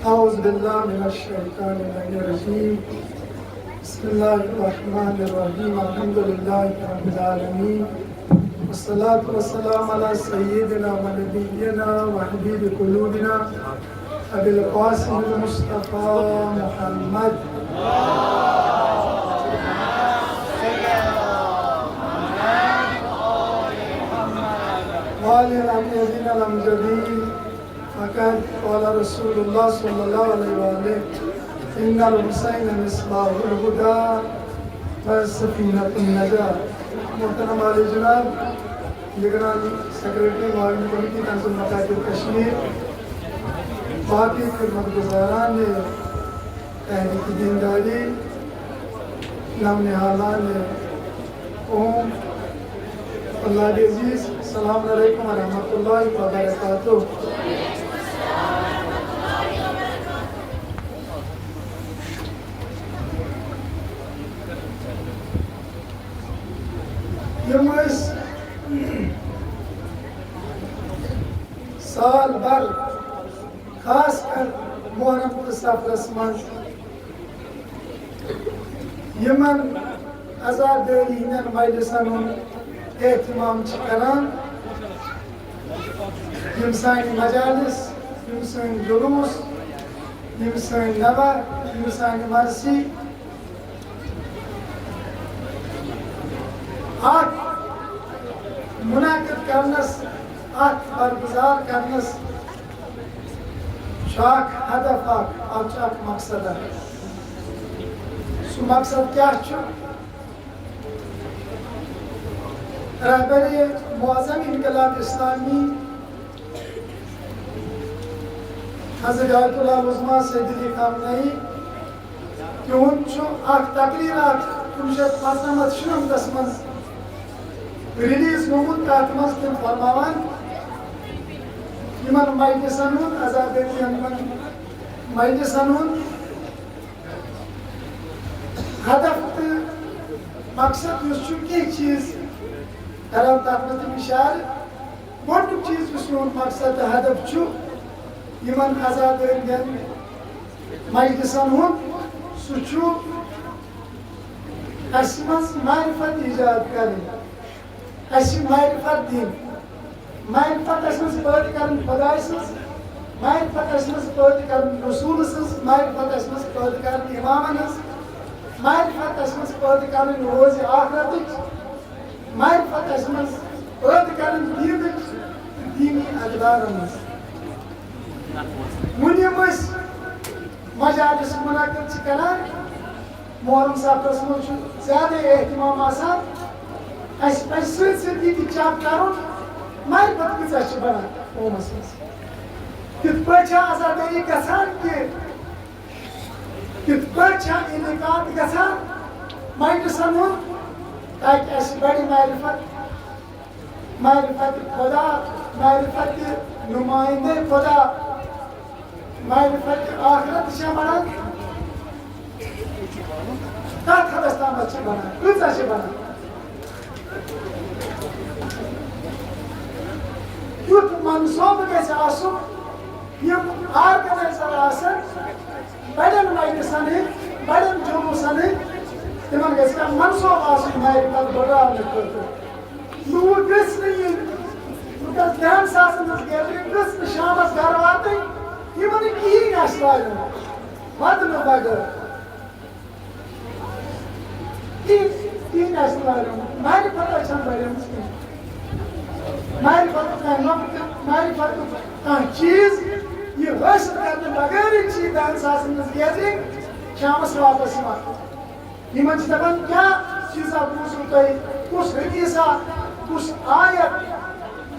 أعوذ بالله من الشيطان الرجيم. بسم الله الرحمن الرحيم. الحمد لله رب العالمين. والصلاة والسلام على سيدنا ونبينا وحبيب قلوبنا أبي القاسم المصطفى محمد. وآل الأطيبين الأمجدين. فقد قال رسول الله صلى الله عليه وآله: إن الحسين مصباح الهدى وسفينة النجاة. محترم عالی جناب، نگران سیکرٹری ماڈرن کمیٹی تنظیم مکاتب کشمیر، باقی خدمت گزاران تحریک دینداری، نم نہالان قوم، اللہ عزیز، السلام علیکم ورحمۃ اللہ وبرکاتہ۔ یِم ٲسۍ سال بھر، خاص کر محرم کِس سفرس منٛز، یِمن عزادٲری ہٕنٛدٮ۪ن مجلسن ہُنٛد اہتمام چھِ کران، یِم سانہِ مجالس، یِم سٲنۍ جلوس، یِم سٲنۍ نوح، یِم سانہِ مرثی، اتھ منعقد کرنس، اتھ برگزار کرنس چھُ اکھ ہدف، اکھ، اتھ چھُ اکھ مقصد اکھ۔ سُہ مقصد کیٛاہ چھُ؟ رہبر معظم انقلاب اسلامی حضرت آیت اللہ عظمیٰ سید علی خامنہ ای تِہُنٛد چھُ اکھ تقریر اکھ کُنوُہ شیٚتھ پانٛژنمتھ شُنمتس منٛز ریلیز گوٚمُت، تتھ منٛز تِم فرماوان، یِمن مجلسن ہُنٛد، عزادٲری یِمن مجلسن ہُنٛد ہدف تہٕ مقصد یُس چھُ، کینٛہہ چیٖز کران تتھ منٛز تِم اشارٕ۔ گۄڈٕنیُک چیٖز یُس میون مقصد تہٕ ہدف چھُ یِمن عزادٲری ہٕنٛدٮ۪ن مجلسن ہُنٛد، سُہ چھُ اَسہِ منٛز معرفت ایجاد کرٕنۍ، اَسہِ معرفت دِنۍ، معرفت اَسہِ منٛز پٲدٕ کرٕنۍ خۄداے سٕنٛز، معرفت اَسہِ منٛز پٲدٕ کرٕنۍ رسوٗلہٕ سٕنٛز، معرفت اَسہِ منٛز پٲدٕ کرٕنۍ اِمامن ہٕنٛز، معرفت اَسہِ منٛز پٲدٕ کرٕنۍ روزِ آخرتٕچ، معرفت اَسہِ منٛز پٲدٕ کرٕنۍ دیٖنٕچ تہٕ دیٖنی اقدارن منٛز۔ وُنہِ یِم أسۍ مجالس منعقد چھِ کران، محرم سفرس منٛز چھُ زیادَے اہتمام آسان۔ اَسہِ پَزِ سۭتۍ سۭتۍ یہِ تہِ چیک کرُن، معرفت کۭژاہ چھِ بڑان قومس منٛز۔ کِتھ پٲٹھۍ چھےٚ عزادٲری گژھان کہِ کِتھ پٲٹھۍ چھےٚ انعقاد گژھان مجلسن ہُنٛد، تاکہِ اَسہِ بڑِ معرفت، معرفت خدا، معرفت نمائندے خدا، معرفت آخرت چھےٚ بڑان۔ کتھ حدس تامتھ چھِ بڑان، کۭژاہ چھِ بڑان؟ یُتھ منصوبہٕ گژھِ آسُن، یِم آرگنائزر آسن، بڑٮ۪ن مجلسن ہٕنٛدۍ، بڑٮ۪ن جلوسن ہٕنٛدۍ، تِمن گژھِ کانٛہہ منصوبہٕ آسُن معرفت بڑاونہٕ خٲطرٕ۔ لوٗکھ گٔژھۍ نہٕ یِنۍ، لوٗکس دہن ساسن ہٕنٛز gathering گٔژھ نہٕ شامس گرٕ واتٕنۍ، یِمن نہٕ کِہیٖنۍ آسہِ لایُن، ودنہٕ بغٲر۔ کِہیٖنۍ، کِہیٖنۍ آسہِ لایُن، معرفت آسہِ نہٕ بڑیمٕژ کِہیٖنۍ۔ معرفت کانٛہہ نۄقطہٕ، معرفت کانٛہہ چیٖز، یہِ حٲصِل کرنہٕ بغٲرٕے چھِ یہِ دہن ساسن ہٕنٛز gathering شامس واپس یِوان۔ یِمن چھِ دَپان، کیٛاہ چیٖزا بوٗزوٕ تۄہہِ؟ کُس حدیٖثا، کُس آیت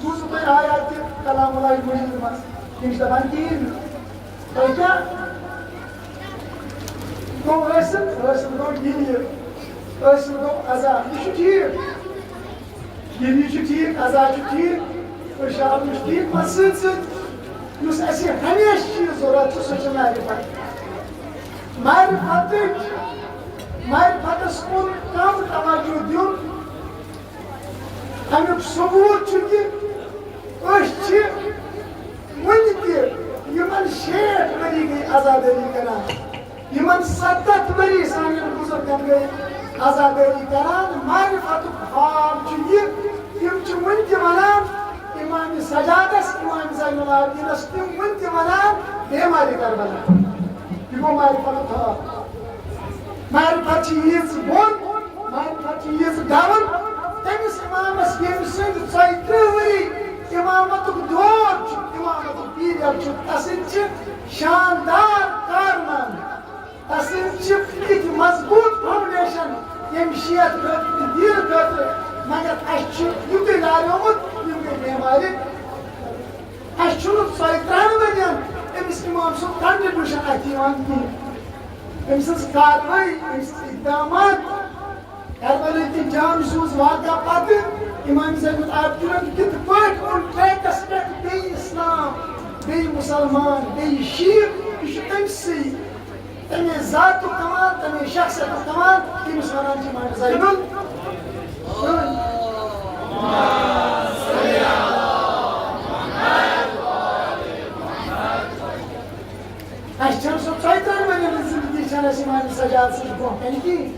بوٗزوٕ تۄہہِ آیاتِ کلام اللہ مجیٖد منٛز؟ یِم چھِ دَپان، کِہیٖنۍ نہٕ۔ تۄہہِ کیٛاہ گوٚو حٲصِل؟ حٲصِل گوٚو یہِ، یہِ حٲصِل گوٚو عزا۔ یہِ چھُ ٹھیٖک، یہِ، یہِ چھُ ٹھیٖک، عزا چھُ ٹھیٖک، اِرشاد چھُ ٹھیٖک، مگر سۭتۍ سۭتۍ یُس اَسہِ ہمیشہِ چیٖز ضوٚرَتھ چھُ، سُہ چھُ معرفت۔ معرفتٕچ، معرفتس کُن کم توجہ دیُن۔ امیُک ثبوت چھُ کہِ أسۍ چھِ وُنہِ تہِ، یِمن شیٹھ ؤری گٔے عزادٲری کران، یِمن ستتھ ؤری سانٮ۪ن بزرگن گٔے عزادٲری کران۔ معرفتُک خواب چھُ یہِ، تِم چھِ وُنہِ تہِ ونان امام سجادس، امام زین العابدینس، تِم وُنہِ تہِ ونان بیمارِ کربلا۔ یہِ گوٚو معرفتُک خواب۔ معرفت چھِ ییٖژ بوٚن، معرفت چھِ ییٖژ ڈاوُن۔ تٔمِس امامس، ییٚمہِ سٕنٛدۍ ژۄیہِ ترٕٛہ ؤری امامتُک دور چھُ، امامتُک period چھُ، تسٕنٛدۍ چھِ شاندار کارنامہٕ، تسٕنٛدۍ چھِ تِتھۍ مضبوٗط foundation، ییٚمہِ شیعت خٲطرٕ تہٕ دیٖن خٲطرٕ مگر اَسہِ چھُ یُتُے لاریومُت، یِم گٔے بیمارِ۔ اَسہِ چھُنہٕ ژۄیہِ ترٛہَن ؤرین أمِس اِمام سُنٛد contribution اَتھِ یِوان کِہیٖنۍ۔ أمۍ سٕنٛز کاروٲیی، أمۍ سٕنٛز اِقدامات، کربلہٕ کہِ جام سوز واقعہ پتہٕ اِمام زین العابدیٖنَن کِتھ پٲٹھۍ اوٚن track-س پٮ۪ٹھ بیٚیہِ اِسلام، بیٚیہِ مُسلمان، بیٚیہِ شیٖعہٕ، یہِ چھُ تٔمۍ سٕے۔ تمے ذاتُک کمال، تمے شخصیتُک کمال، ییٚمِس ونان چھِ امام زینُل۔ اَسہِ چھَنہٕ سۄ ژۄیہِ ترٛہَن ؤرین ہٕنٛز زندگی چھَنہٕ اَسہِ امام سجاد سٕنٛز برونٛہہ کنہِ کِہیٖنۍ۔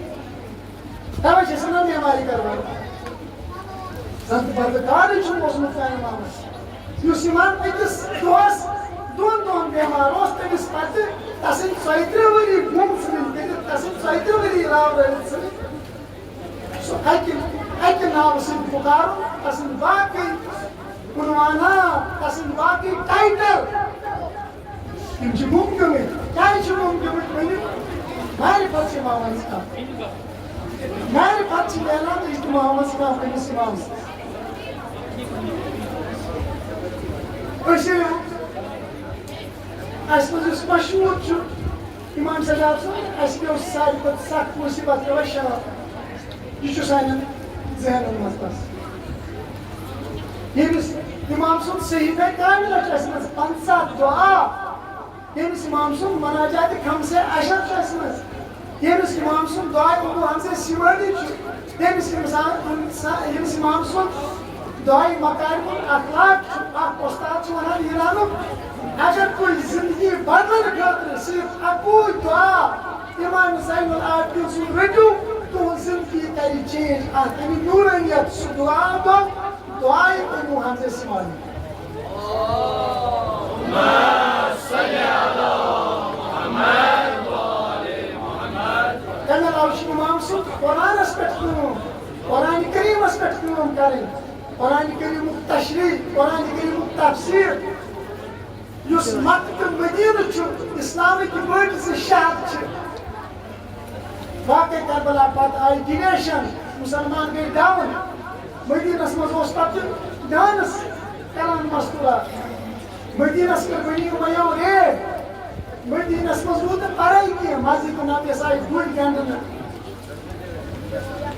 توے چھِ أسۍ ونان بیمارِ کربلا۔ زن تہِ بدلہٕ کارٕے چھُنہٕ اوسمُت کانٛہہ اِمامس۔ یُس اِمام أکِس دۄہس، دۄن دۄہن بیمار اوس، تٔمِس پتہٕ تسٕنٛدۍ ژۄیہِ ترٕٛہ ؤری گُم ژھٕنٕنۍ کٔرِتھ، تسٕنٛدۍ ژۄیہِ ترٕٛہ ؤری راو رٲوِتھ ژھٕنٕنۍ۔ سُہ اکہِ، اکہِ ناوٕ سۭتۍ پُکارُن، تسٕنٛدۍ باقٕے عنوانات، تسٕنٛدۍ باقٕے title، یِم چھِ گُم گٔمٕتۍ۔ کیٛازِ چھِ گُم گٔمٕتۍ؟ ؤنِو۔ معرفت چھِ اِمامَن کانٛہہ۔ معرفت چھِ میلان اجتماعَس منٛز کانٛہہ أمِس اِمامَس۔ أسۍ ییٚلہِ اَسہِ منٛز یُس مشہوٗر چھُ اِمام سجاد صٲب، اَسہِ پیوٚو ساروی کھۄتہٕ سخت مُصیٖبت پیوٚو اَسہِ شام۔ یہِ چھُ سانٮ۪ن ذہنن منٛز بس۔ ییٚمِس اِمام سُنٛد صحیفہ کاملہ چھُ اَسہِ منٛز پنٛژاہ دُعا، ییٚمِس اِمام سُنٛد مناجات خمسہ عشر چھُ اَسہِ منٛز، ییٚمِس اِمام سُنٛد دُعا ابو حمزہ سِوٲنی چھُ، ییٚمِس اِمسان-، اِنسان-، ییٚمِس اِمام سُنٛد دُعا مکارم الاخلاق چھُ، اکھ اُستاد چھُ وَنان ایرانُک، اگر تُہۍ زندگی بدلنہٕ خٲطرٕ صرف اَکُے دُعا اِمام زین العابدیٖن سُنٛد رٔٹِو، تُہٕنٛز زِندگی کَرِ change۔ اَتھ اَمہِ نوٗرٲنیت سُہ دُعا گوٚو دُعایہِ ابو حمزہ سِوانی۔ تَمہِ علاوٕ چھُ اِمام سُنٛد قرآنَس پٮ۪ٹھ کٲم، قرآن کریٖمَس پٮ۪ٹھ کٲم کَرٕنۍ، قرآن کریٖمُک تشریح، قرآن کریٖمُک تفسیٖر۔ یُس مکہ تہٕ مدینہ چھُ، اسلامٕکۍ بٔڑۍ زٕ شہر چھِ۔ واقعہ کربلا پتہٕ آیہِ division، مسلمان گٔے down۔ مدینس منٛز اوس پتہٕ dance کران مستورات۔ مدینس پٮ۪ٹھ بنی امیو raid۔ مدینس منٛز روٗد نہٕ پرے کینٛہہ، مسجد نبیس آیہِ گُرۍ گنڈنہٕ۔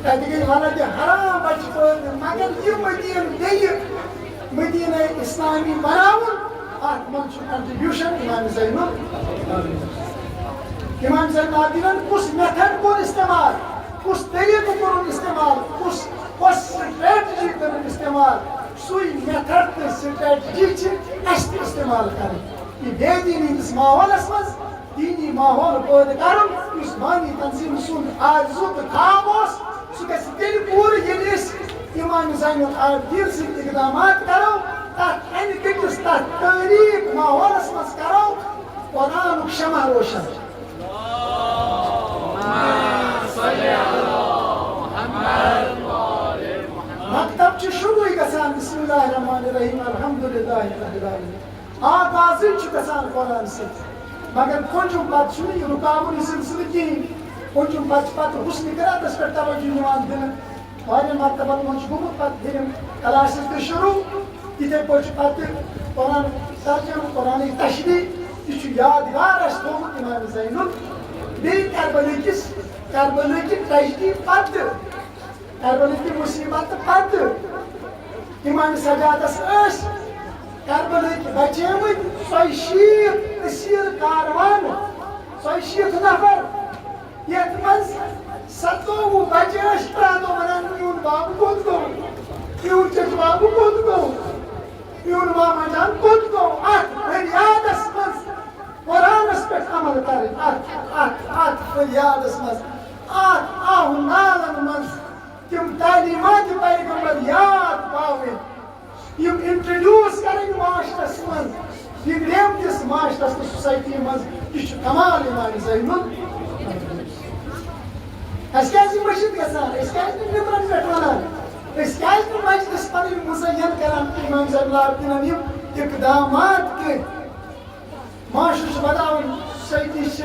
تتہِ گٔے ولد حرام بچہِ پٲدٕ، مگر یہِ مدیٖنہٕ بیٚیہِ مدیٖنہ اسلامی بناوُن، اتھ منٛز چھُ contribution امام زینُل۔ امام زین العابدینن کُس method کوٚر استعمال، کُس طریقہٕ کوٚرُن استعمال، کُس، کۄس strategy کٔرٕن استعمال، سُے method تہٕ strategy چھِ اَسہِ تہِ استعمال کرٕنۍ۔ یہِ بے دیٖنی ہٕنٛدِس ماحولس منٛز دیٖنی ماحول پٲدٕ کرُن، یُس بانی تنظیٖم سُنٛد آرزو تہٕ خواب اوس، سُہ گژھِ تیٚلہِ پوٗرٕ ییٚلہِ أسۍ امام زین العابدین سٕنٛدۍ اقدامات کرو، تتھ انہِ کٔٹِس، تتھ تٲریٖخ ماحولس منٛز کرو قرآنُک شمع روشن۔ مکتب چھُ شروٗعٕے گژھان بسم اللہ الرحمن الرحیم، الحمدللہ رب العالمین۔ آغازٕے چھُ گژھان قرآن سۭتۍ، مگر کُنجُم پتہٕ چھُنہٕ یہِ رُکاوُن یہِ سلسلہٕ کِہیٖنۍ۔ کُنجُم پتہٕ چھُ پتہٕ حسنِ قراتس پٮ۪ٹھ توجہ یِوان دِنہٕ۔ واریاہن مکتبن منٛز چھُ گوٚمُت پتہٕ یِم classes تہِ شروٗع، یِتھے پٲٹھۍ چھُ پتہٕ قرآن ترجمہٕ، قرآنٕچ تشریح، یہِ چھُ یادگار اَسہِ تھوٚومُت امام زینُل۔ بیٚیہِ کربلہٕ کِس، کربلہٕ کہِ tragedy پتہٕ، کربلہٕ کہِ مُصیٖبتہٕ پتہٕ امام سجادس ٲسۍ کربلٕکۍ بچیمٕتۍ ژۄیہِ شیٖتھ اسیٖر کاروان، ژۄیہِ شیٖتھ نفر، یتھ منٛز ستووُہ بچہِ ٲسۍ پرٛانو ونان، "میون بابہٕ کوٚت گوٚو؟ میون چچہِ بابہٕ کوٚت گوٚو؟ میون ماما جان کوٚت گوٚو؟" اتھ فریادس منٛز قرآنس پٮ۪ٹھ عمل کرٕنۍ، اتھ، اتھ، اتھ فریادس منٛز، اتھ آہُ نالن منٛز تِم تعلیمات پیغمبر یاد پاوٕنۍ، یِم introduce کرٕنۍ معاشرس منٛز، بگڑیمتِس معاشرس تہٕ society منٛز۔ یہِ چھُ کمال امام زینُل۔ اَسہِ کیازِ چھِ مٔشِتھ گژھان؟ أسۍ کیازِ چھِ نٮ۪برن پٮ۪ٹھ ونان؟ أسۍ کیازِ چھِ مجلس پنٕنۍ مزین کران؟ امام زینُل عابدینن یِم اقدامات کٔرۍ، معاشرٕ چھُ بدلاوُن، society چھِ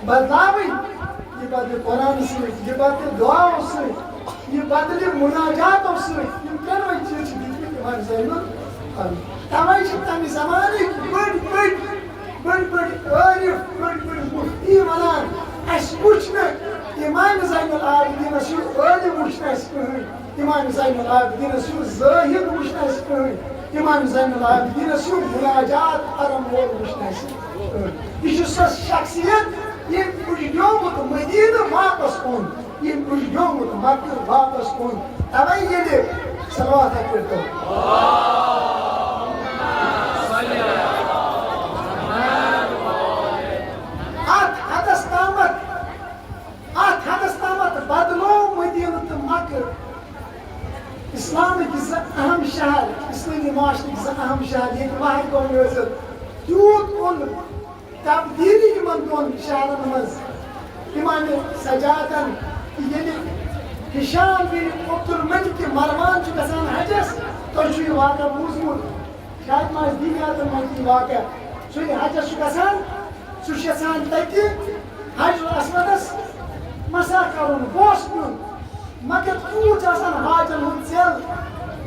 بدلاوٕنۍ۔ یہِ بدلہِ قرآنہٕ سۭتۍ، یہِ بدلہِ دُعاہو سۭتۍ۔ یہِ بدلہِ مناجاتو سۭتۍ۔ یِم ترٛٮ۪نوَے چیٖز چھِ دِتمٕتۍ اِمام زینُل عابدیٖن۔ تَوَے چھِ تَمہِ زمانٕکۍ بٔڑۍ بٔڑۍ، بٔڑۍ بٔڑۍ عٲرِف، بٔڑۍ بٔڑۍ مُفتی وَنان، اَسہِ وٕچھ نہٕ اِمام زینُل عابدیٖنَس ہیوٗ عٲلِم وٕچھ نہٕ اَسہِ کٕہٕنۍ، اِمام زینُل عابدیٖنَس ہیوٗ زٲہِد وٕچھ نہٕ اَسہِ کٕہٕنۍ، اِمام زینُل عابدیٖنَس ہیوٗ مناجات پَرَن وول وٕچھ نہٕ اَسہِ کٕہٕنۍ۔ یہِ چھُ سۄ شخصیت، ییٚمۍ وٕچھنومُت مدیٖنہٕ واپَس کُن۔ ییٚمۍ وٕچھنومُت مکہٕ واپس کُن۔ توے ییٚلہِ صلوات اکھ کٔرۍتو۔ اتھ حدس تامتھ، اتھ حدس تامتھ بدلو مدینہ تہٕ مکہ اسلامٕکۍ زٕ اہم شہر، اسلٲمی معاشرٕکۍ زٕ اہم شہر، ییٚتہِ وحی گوٚو نٲزِل۔ تیوٗت اوٚن تبدیٖلی یِمن دۄن شہرن منٛز۔ امام سجادن تہٕ ییٚلہِ ہشام بن عبدالملک مروان چھُ گژھان حجس، تۄہہِ چھُ یہِ واقعہ بوٗزمُت، شاید ما آسہِ دِنیاتن منٛز تہِ یہِ واقعہ۔ سُہ ییٚلہِ حجس چھُ گژھان، سُہ چھُ یژھان تتہِ حجر اسودس مسح کرُن، بوس نیُن۔ مگر تیوٗت چھُ آسان حاجن ہُنٛد ژیل۔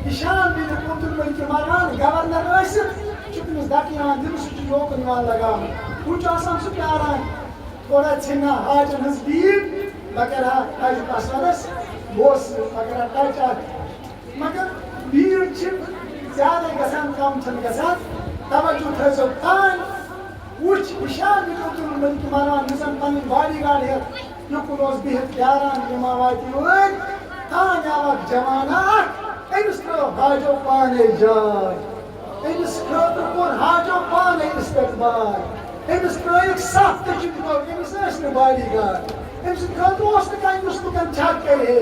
ہشام بن عبدالملک مروان گورنر ٲسِتھ چھُ تٔمِس دَکہٕ یِوان دِنہٕ، سُہ چھُ یوکُن یِوان لگاونہٕ۔ وۄنۍ چھُ آسان سُہ پیاران، تھوڑا ژھِنہِ ہا حاجن ہٕنٛز بھیٖڑ، بہٕ کرٕ ہا حجر اسودس بوسہٕ، بہٕ کرٕ ہا ٹچ اکھ۔ مگر بھیٖڑ چھِ زیادَے گژھان، کم چھَنہٕ گژھان۔ توجہ تھٲیزیو تام، وٕچھ ہشام بن عبدالملک مروان، یُس زن پنٕنۍ باڈی گارڈ ہٮ۪تھ یُکُن اوس بِہِتھ پیاران، یِم ما واتہِ یور۔ تام آو اکھ جوان اکھ، أمِس ترٲو حاجو پانے جاے، أمِس خٲطرٕ کوٚر حاجو پانے استقبال، أمِس ترٲیِکھ صف تہٕ چھُ، أمِس ٲسۍ نہٕ باڈی گارڈ، أمۍ سٕنٛدِ خٲطرٕ اوس نہٕ کانٛہہ یُس لُکن چھک کرِ ہے۔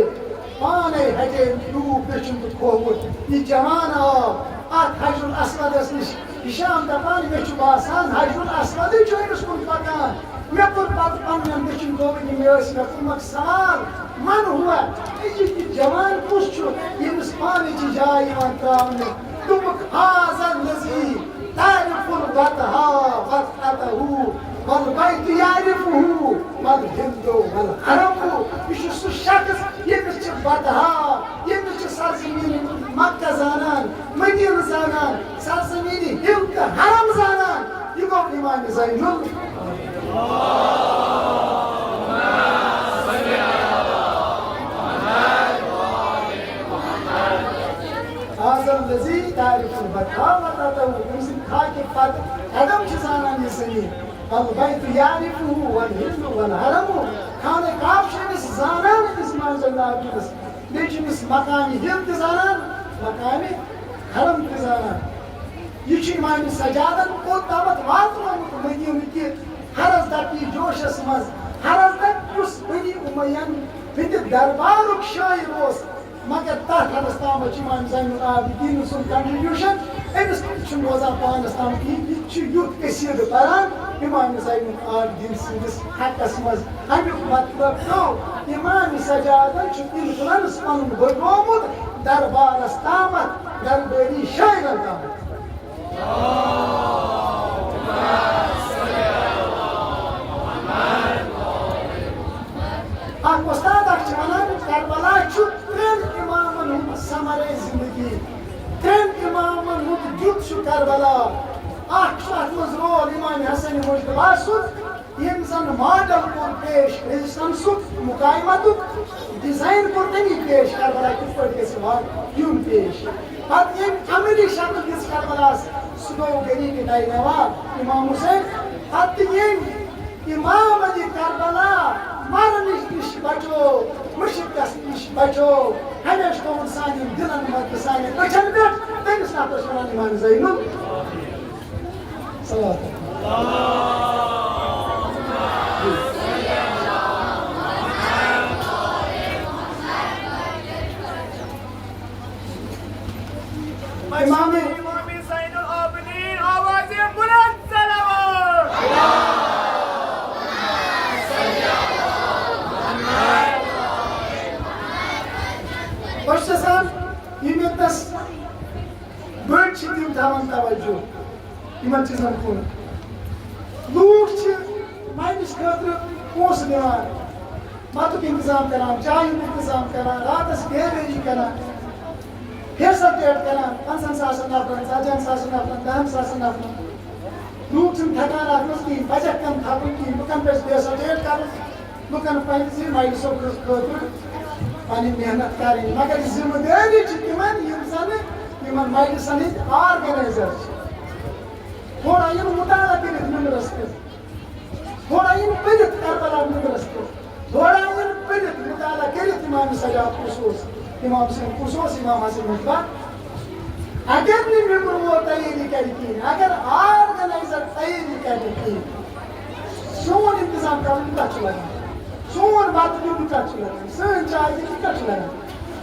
پانے ہٹے لوٗکھ دٔچھُن تہٕ کھووُر۔ یہِ جوان آو اتھ حجر الاسودس نِش۔ ہشام دپان، مےٚ چھُ باسان حجر الاسودٕے چھُ أمِس کُن پکان۔ مےٚ کوٚر پتہٕ پننٮ۪ن دٔچھِنۍ دوٚپُن، یہِ مےٚ ٲسۍ، مےٚ کوٚرمکھ سوال، من ہوا؟ أزیُک یہِ جوان کُس چھُ، ییٚمِس پانٕچ جاے یِوان تراونہٕ؟ دوٚپُکھ، هذا الذي تعرف البطحاء بطحته والبيت يعرفه والهند والحرم۔ یہِ چھُ سُہ شخص ییٚمِس چھِ بطحا، ییٚمِس چھِ سرزمین مکہ زانان، مدینہ زانان، سرزمین ہند تہٕ حرم زانان۔ یہِ گوٚو امام زینُل۔ هذا الذي تعرف البطحاء بطحته، أمۍ سٕنٛدِ خاکہِ پتہٕ قدم چھِ زانان یہِ زٔمیٖن۔ والبيت يعرفه والهند والحرم۔ خانہ کعبہ چھُ أمِس زانان، أمِس امام زینُل عابدینس۔ بیٚیہِ چھُ أمِس مقامِ ہند تہِ زانان، مقامِ حرم تہِ زانان۔ یہِ چھُ امام سجادن اوٚت تامتھ واتنومُت مدینہ کہِ حرس دپی جوشس منٛز۔ حرس دپ یُس بنی امیہ ہٕنٛدِ دربارُک شٲعر اوس، مگر تتھ حدس تامتھ چھُ امام زین العابدین سُنٛد contribution، أمِس تہِ چھُنہٕ روزان پانس تام کِہیٖنۍ۔ یہِ تہِ چھُ یُتھ قصیدٕ پران امام زین العابدین سٕنٛدِس حقس منٛز۔ امیُک مطلب گوٚو، امام سجادن چھُ influence پنُن بٔڑومُت دربارس تامتھ، دربٲری شٲعرن تامتھ۔ اکھ وۄستاد اکھ چھُ ونان، کربلا چھُ ترٛٮ۪ن امامن ہُنٛد ثمرے زندگی، ترٛٮ۪ن امامن ہُنٛد دیُت چھُ کربلا۔ اکھ چھُ اتھ منٛز رول امام حسن مجتبیٰ سُنٛد، ییٚمۍ زن ماڈل کوٚر پیش ریزسٹنسُک، مقاومتُک، ڈیزائن کوٚر تٔمی پیش، کربلا کِتھ پٲٹھۍ گژھِ وا-، یُن پیش۔ پتہٕ ییٚمۍ عملی شکل دِژ کربلاہس، سُہ گوٚو غریق نینوا، امام حسین۔ پتہٕ ییٚمۍ امام علی کربلا مرنٕچ نِش بچو، مُشرِکس نِش بچو، ہمیشہِ تھوٚوُن سانٮ۪ن دِلن منٛز تہٕ سانٮ۪ن أچھن پٮ۪ٹھ، تٔمِس نفرس چھِ ونان امام زینُل۔ صلوات۔ امام امام زین العابدین، آواز بلند صلوات۔ بہٕ چھُس یژھان یِم ییٚتنَس بٔڑۍ چھِ تِم تھاوان توجہ یِمن چیٖزن کُن۔ لوٗکھ چھِ مَنٛدِس خٲطرٕ پونٛسہٕ دِوان، بَتُک اِنتِظام کَران، چایہِ ہُنٛد اِنتِظام کَران، راتَس بیدٲری کَران، فیسَلٹیٹ کَران، پنٛژاہَن ساسَن نَفرَن، ژَتجِہَن ساسَن نَفرَن، دَہَن ساسَن نَفرَن۔ لوٗکھ چھِنہٕ تھَکان اَتھ منٛز کِہیٖنۍ، بَچَکھ کَم تھَکُن کِہیٖنۍ، لُکَن پَزِ فیسَلٹیٹ کَرُن، لُکَن پَزِ مجلِسو خٲطرٕ پَنٕنۍ محنت کَرٕنۍ، مگر ذِمہٕ دٲری چھِ تِمَن، یِم زَنہٕ یِمَن مجلِسَن ہٕنٛدۍ آرگنایزر چھِ۔ تھوڑا یِن مُطالعہ کٔرِتھ مِمبرَس پٮ۪ٹھ۔ تھوڑا یِن پٔرِتھ کربلا مِمبرَس پٮ۪ٹھ۔ تھوڑا یِن پٔرِتھ مُطالعہ کٔرِتھ اِمام سجاد کُس اوس، اِمام حسین کُس اوس، اِمام حسن مصباح۔ اگر نہٕ مِمبر وول تیٲری کرِ کِہیٖنۍ، اگر آرگنایزر تیٲری کرِ نہٕ کِہیٖنۍ، سون اِنتظام کَرُن کَتھ چھُ لَگان؟ سون بَتہٕ دیُن کَتھ چھُ لَگان؟ سٲنۍ چاے دِنۍ کَتھ چھُ لَگان؟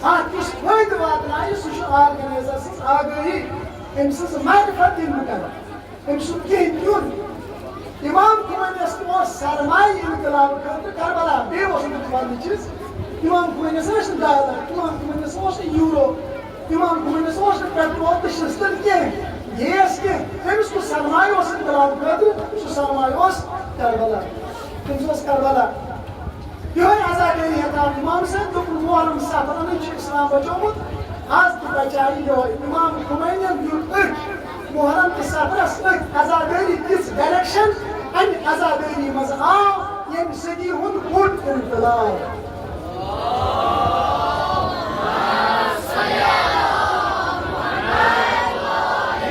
اَتھ یُس فٲیدٕ واتنایہِ، سُہ چھُ آرگنایزر سٕنٛز آگٲہی، أمۍ سٕنٛز معرفت دِنہٕ کَران۔ أمۍ سُنٛد کینٛہہ دیُن۔ اِمام خمینیَس اوس سرمایہِ اِنقلاب خٲطرٕ کربلا، بیٚیہِ اوس نہٕ تِم پنٕنۍ چیٖز۔ اِمام خمینیَس ٲسۍ نہٕ ڈالر، اِمام خمینیَس اوس نہٕ یوٗرو، اِمام خمینیَس اوس نہٕ پیٹرول تہٕ شیشتٕر کینٛہہ، گیس کینٛہہ۔ تٔمِس کُس سرمایہِ اوس اِنقلاب خٲطرٕ؟ سُہ سرمایہِ اوس کربلا۔ تٔمِس اوس کربلا۔ یِہوٚے عزادٲری ہٮ۪تھ آو اِمام صٲب، دوٚپُن، محرم ستھ اَنٕنۍ چھُ اِسلام بچومُت، از تہِ بچایہِ یِہوٚے۔ اِمام خمینیَن دیُت أتھۍ محرم کِس سترس أتھۍ عزادٲری دِژ ڈائریکشن، اَمہِ عزادٲری منٛز آو ییٚمہِ صدی ہُنٛد بوٚڑ انقلاب۔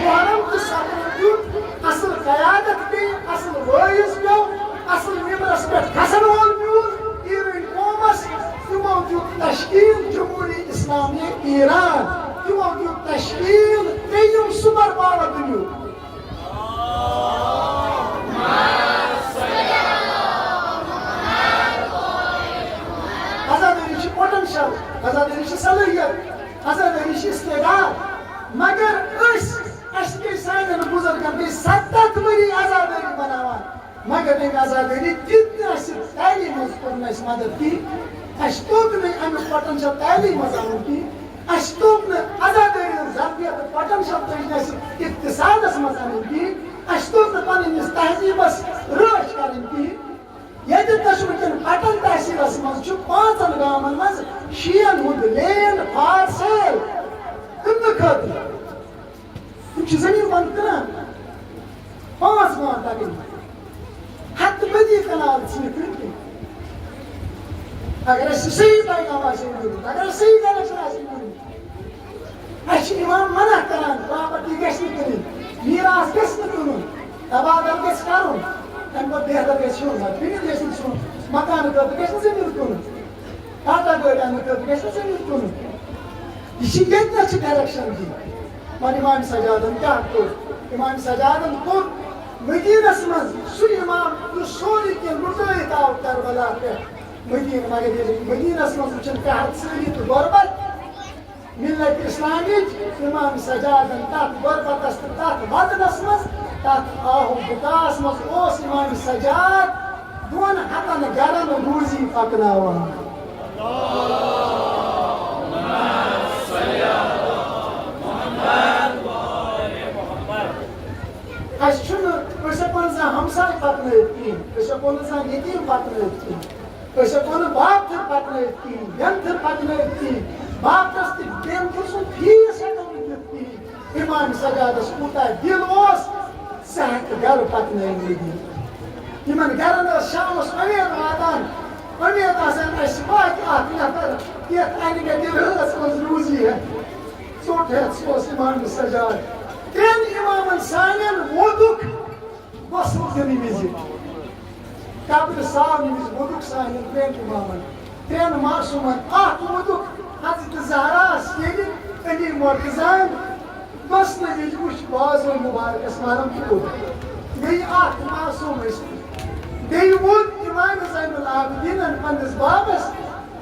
محرم کِس سترس دیُت اصل قیادت، بیٚیہِ اصل وٲعظ پیوٚو، اصل ممبرس پٮ۪ٹھ کھسن وول میوٗل ایرٲنۍ قومس۔ تِمو دیُت تشکیل جمہوری اسلامی ایران، تِمو دیُت تشکیل ترٛیٚیِم سپر پاور دُنیہُک۔ عزادٲری چھِ پوٹینشل، عزادٲری چھِ صلٲحیت، عزادٲری چھِ استعداد۔ مگر أسۍ، اَسہِ گٔے، سانٮ۪ن بُزرگن گٔے ستتھ ؤری عزادٲری بناوان، مگر أمۍ عزادٲری دیُت نہٕ اَسہِ تعلیٖم منٛز، کوٚر نہٕ اَسہِ مدد کِہیٖنۍ۔ اَسہِ توٚگ نہٕ اَمیُک پوٹینشل تعلیٖم منٛز اَنُن کِہیٖنۍ۔ اَسہِ توٚگ نہٕ عزادٲری ہٕنٛز ظرفیت تہٕ پوٹینشل تٔج نہٕ اَسہِ اقتصادس منٛز اَنٕنۍ کِہیٖنۍ۔ اَسہِ توٚگ نہٕ پنٕنِس تہذیٖبس رٲچھ کرٕنۍ کِہیٖنۍ۔ ییٚتہِ تہِ چھُ وٕنکیٚن پٹن تحصیلس منٛز چھُ پانٛژن گامن منٛز شیٖن ہُنٛد لینڈ فار سیل کٕننہٕ خٲطرٕ۔ تِم چھِ زٔمیٖن پَنُن کٕنان۔ پانٛژھ گام تقریٖباً۔ ہَتہٕ بٔدی کَنال ژھٕنِتھ کٕنٕنۍ کِنۍ۔ اگر اَسہِ صحیح پیغام آسہِ ہے میوٗلمُت، اگر اَسہِ صحیح ڈایریکشن آسہِ ہے میوٗلمُت، اَسہِ چھِ اِمام منع کران، پراپرٹی گژھِ نہٕ کٕنٕنۍ، میٖراث گژھِ نہٕ کٕنُن، تبادلہٕ گژھِ کَرُن، اَمہِ کھۄتہٕ بہتر گژھِ ہیوٚن، زَن کٕنِتھ گژھِ نہٕ ژھٕنُن، مکانہٕ خٲطرٕ گژھِ نہٕ زٔمیٖن کٕنُن۔ ٹاٹا گٲڑۍ اَننہٕ خٲطرٕ گژھِ نہٕ زٔمیٖن کٕنُن۔ یہِ چھِ ییٚتہِ نَس چھِ ڈایریکشن دِنۍ۔ وۄنۍ اِمام سجادن کیٛاہ کوٚر؟ اِمام سجادن کوٚر مدیٖنس منٛز سُہ اِمام، یُس سورُے کینٛہہ لُٹٲوِتھ آو کربلا پٮ۪ٹھ مدیٖنہٕ۔ مگر ییٚلہِ مدیٖنس منٛز وٕچھن قحط سٲری تہٕ غربت، ملت اسلامٕچ، اِمام سجادن تَتھ غربتس تہٕ تَتھ وطنس منٛز، تَتھ آہ و بُکاہس منٛز اوس اِمام سجاد دۄن ہتن گرن روزی پکناوان۔ اَسہِ چھُنہٕ، أسۍ ہٮ۪کو نہٕ زانٛہہ ہمساے پکنٲوِتھ کِہیٖنۍ، أسۍ ہٮ۪کو نہٕ زانٛہہ یتیٖم پکنٲوِتھ کِہیٖنۍ، أسۍ ہٮ۪کو نہٕ بابتھٕر پکنٲوِتھ کِہیٖنۍ، بٮ۪نتھٕر پکنٲوِتھ کِہیٖنۍ۔ بابتھٕرس تہٕ بٮ۪نتھٕر سُنٛد فیٖس ہٮ۪کو نہٕ دِتھ کِہیٖنۍ۔ اِمام سجادس کوٗتاہ دِل اوس، سُہ ہٮ۪کہِ گرٕ پکنٲوِتھ۔ یِمن گرن ٲس شامس اُمید واتان، اُمید آسان، اَسہِ واتہِ اکھ نفر، یتھ انہِ مےٚ دِلہٕ ٲس منٛز روٗزی ہٮ۪تھ، ژوٚٹ ہٮ۪تھ۔ سُہ اوس اِمام سجاد۔ ترٛٮ۪ن اِمامن سانٮ۪ن ووتُکھ غسل دِنہٕ وِزِ، قبرِ ساونہٕ وِزِ ووٚنُکھ سانٮ۪ن ترٛٮ۪ن اِمامن، ترٛٮ۪ن معصوٗمن۔ اکھ ووٚنُکھ حضرت زہراہس ییٚلہِ علی مرتضیٰ ہن غسلہٕ وِزِ وُچھ بازو مُبارکس محرم تہِ کوٚت۔ بیٚیہِ اکھ معصوٗم ٲسۍ۔ بیٚیہِ ووٚن اِمام زین العابدیٖنن پننِس بابس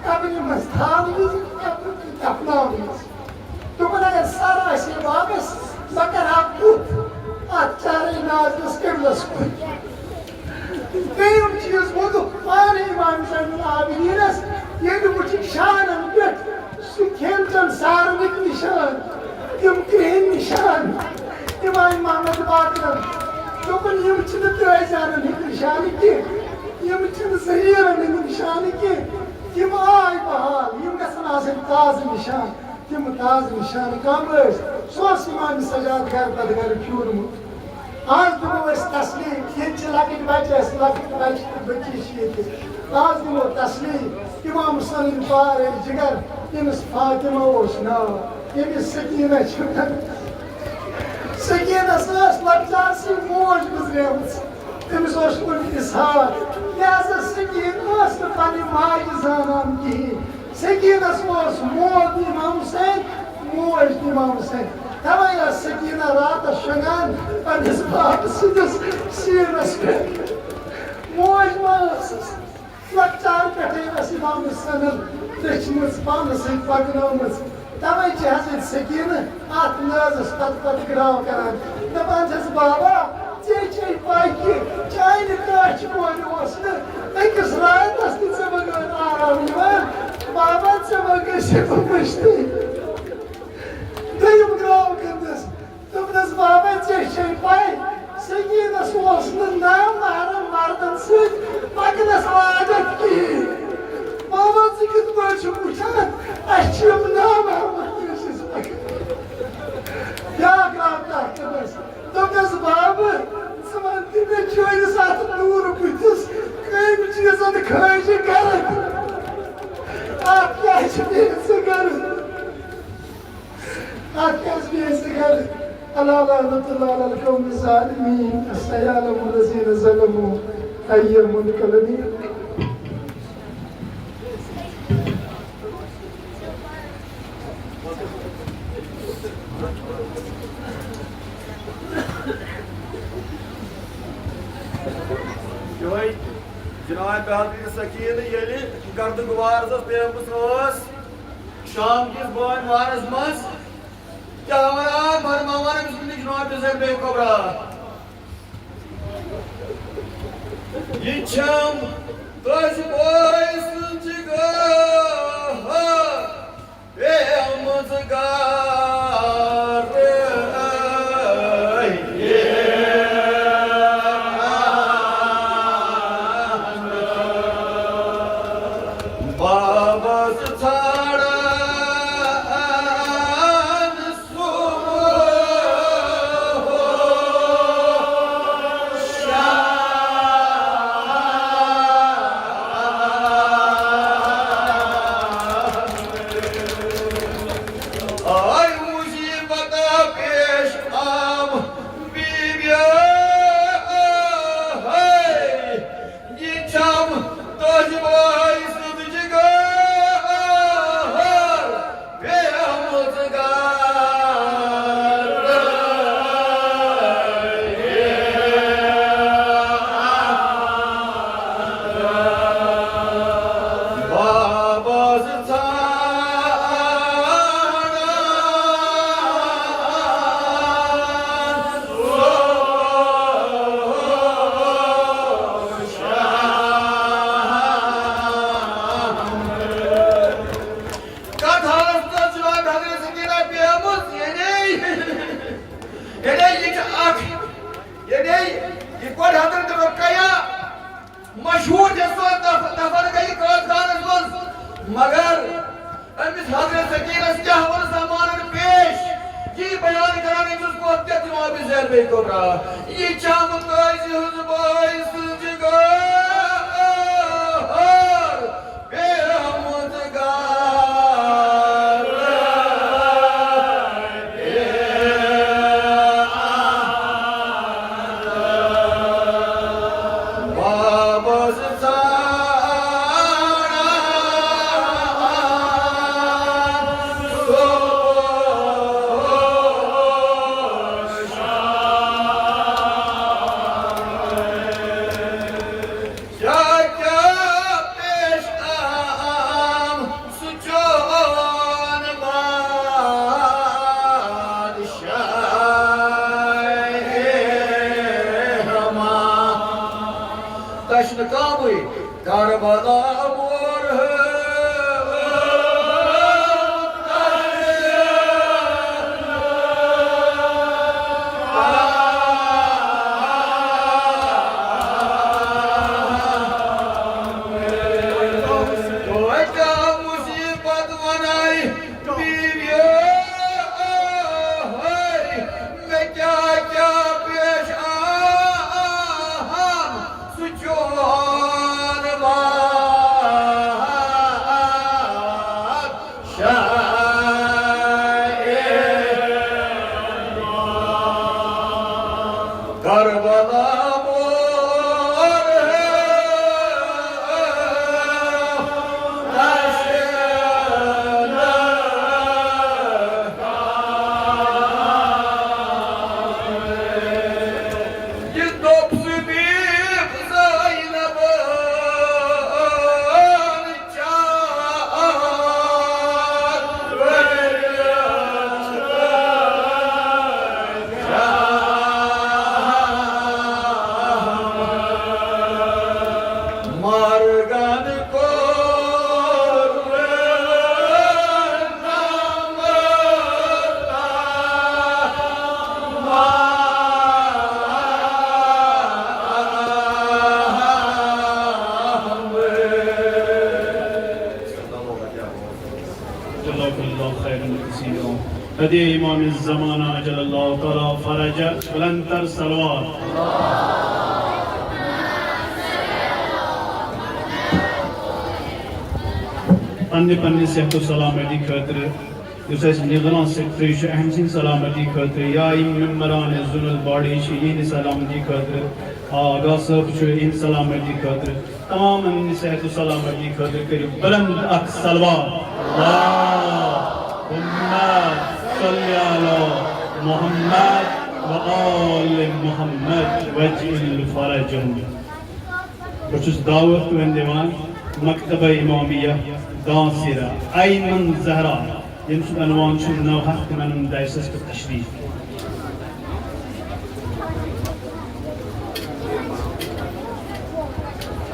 قبرِ منٛز تھاونہٕ وِزِ، قبرِ دفناونہٕ وِزِ۔ دوٚپُن، اگر سر آسہِ ہے واپس، بہٕ کرٕ ہا بُتھ اتھ چہرے نازنِس قبلس کُن۔ ترٛیٚیِم چیٖز ووٚنُکھ پانہٕ اِمام زین العابدیٖنس، ییٚلہِ وُچھُکھ شانن پٮ۪ٹھ سُہ کھٮ۪ن چٮ۪ن سارنٕکۍ نِشان، تِم کرٛہِنۍ نِشان اِمام محمد باقرن۔ دوٚپُن، یِم چھِنہٕ ترٛٲے زانن ہٕنٛدۍ نِشانہٕ کینٛہہ، یِم چھِنہٕ زٔمیٖرن ہٕنٛدۍ نِشانہٕ کینٛہہ۔ تِم آے بحال، یِم گژھن آسٕنۍ تازٕ نِشان۔ تِم تازٕ نِشان کم ٲسۍ؟ سُہ اوس اِمام سجاد گرٕ پتہٕ گرٕ پھیوٗرمُت۔ آز دِمو أسۍ تسلیٖم، ییٚتہِ چھِ لۄکٕٹۍ بچہِ اَسہِ، لۄکٕٹۍ بچہِ تہٕ بٔچی چھِ ییٚتہِ۔ آز دِمو تسلیٖم، اِمام حسینٕنۍ پار ٲسۍ جِگر، تٔمِس فاطمہ اوس ناو، ییٚمِس سکینہ چھِ ونان۔ سکینس ٲس لۄکچارسٕے موج گُزریمٕژ۔ تٔمِس اوس کُنہِ اسحاق، لہذا سکیٖن ٲس نہٕ پننہِ ماجہِ زانان کِہیٖنۍ۔ سکیٖنس اوس مول تہِ امام حسین، موج تہِ امام حسین۔ توے ٲس سکیٖنہ راتس شۄنٛگان پننِس بابہٕ سٕنٛدِس سیٖنس پٮ۪ٹھ۔ موج ما ٲسٕس؟ لۄکچارٕ پٮ۪ٹھَے ٲس امام حسینن دٔچھمٕژ، پانس سۭتۍ پکنٲومٕژ۔ توے چھِ حضرت سکینہ اتھ نازس پتہٕ پتہٕ گراو کران، دپان چھس، "بابا، ژےٚ چھے پاے کہِ چانہِ کاچھہِ کورِ اوس نہٕ أکِس راتس تہِ ژےٚ بغٲر آرام یِوان۔ بابا، ژےٚ ما گژھِ بہٕ مٔشتٕے؟" دوٚیِم گراو کٔرنس۔ دوٚپنس، "بابا، ژےٚ چھے پَے، سکیٖنس اوس نہٕ نامحرم مردن سۭتۍ پکنس عادت کِہیٖنۍ۔ بابا، ژٕ کِتھ پٲٹھۍ چھُکھ وٕچھان، اَسہِ چھِ یِم نامحرم کٲنٛسہِ سۭتۍ پکان؟" بیٛاکھ آو تَتھ دوٚپنس، دوٚپنس، "بابا، ژٕ وَن تہِ مےٚ، چٲنِس اَتھ نوٗرٕ بٕتھِس کٔمۍ چیٖزن کھٲجہِ گرد؟ اَتھ کیٛاہ چھِ بیٚیہِ ژٕ گرد؟" اَتھ کیٛاہ چھِ بیٚیہِ ژٕ گرد؟ الا لعنت اللہ علی القوم الظالمین، سیعلم الذین ظلموا ای منقلب۔ یِہوٚے جناب حضرت سکینہ ییٚلہِ گردٕ غبارس پیمٕژ ٲس، شام کِس بٲنۍ وارس منٛز کیٛاہ وَنان؟ فرماوان أمِس مُتعلِق جناب زینب کبریٰ۔ یہِ چھَم تۄہہِ بٲے سٕنٛز جِگر پیمٕژ گرٕ۔ بابس ژھانڈان سُہ شاہ۔ آے مصیبت پیش آم بی بی۔ یہِ چھَم تۄہہِ بٲے سٕنٛز جِگر پیمٕژ گرٕ۔ بابس ژھانڈان کتھ حالس منٛز جناب حضرت سکینہ پیمٕژ، یعنی، یعنی یہِ چھِ اکھ، یعنی یہِ کۄڑِ حضرت رقیہ مشہوٗر چھےٚ سۄ دف-، دفن گٔیہِ قٲد خانس منٛز، مگر أمِس حضرت سکینس کیٛاہ ووٚن زمانن پیش، یی بیان کران أمِس کوٚت تہِ جناب زینب کبریٰ۔ یہِ چھَم تۄہہِ ہٕنٛز بٲے سٕنٛز جِگر پیمٕژ گرٕ۔ بابس ژھانڈان سُہ شاہ۔ کیٛاہ کیٛاہ پیش آم سُہ چون بادشاہ رحمان۔ تۄہہِ چھُنہٕ کامٕے کربلا مور۔ توتہِ جوان بادشاہ کربلا مور ہے۔ یہ دوٚپ صدیق زینبن، چار ؤرۍ مرگن کوٚر جزاک اللہ خیرا کثیرا۔ ہدیہ امام الزمانہ عجل اللہ تعالی فرجہ، بلند تر صلوات۔ پننہِ پننہِ صحت و سلامتی خٲطرٕ، یُس اَسہِ نگران سیکرٹری چھُ، أمۍ سٕنٛدِ سلامتی خٲطرٕ، یا یِم ممبران زونل باڈی چھِ، یِہنٛدِ سلامتی خٲطرٕ، آغا صٲب چھُ، یِہنٛدِ سلامتی خٲطرٕ، تمامن ہٕنٛدِ صحت و سلامتی خٲطرٕ کٔرِو بلند اکھ صلوات۔ اللہم صل علی محمد و آل محمد وجل فرجن۔ بہٕ چھُس دعوت تُہنٛد دِوان مکتبہ امامیہ دانسیرہ ایمن زہرا، ییٚمہِ سُنٛد عنوان چھُ نو ہتھ تِمن ہُنٛد دایسَس پٮ۪ٹھ تشریٖف۔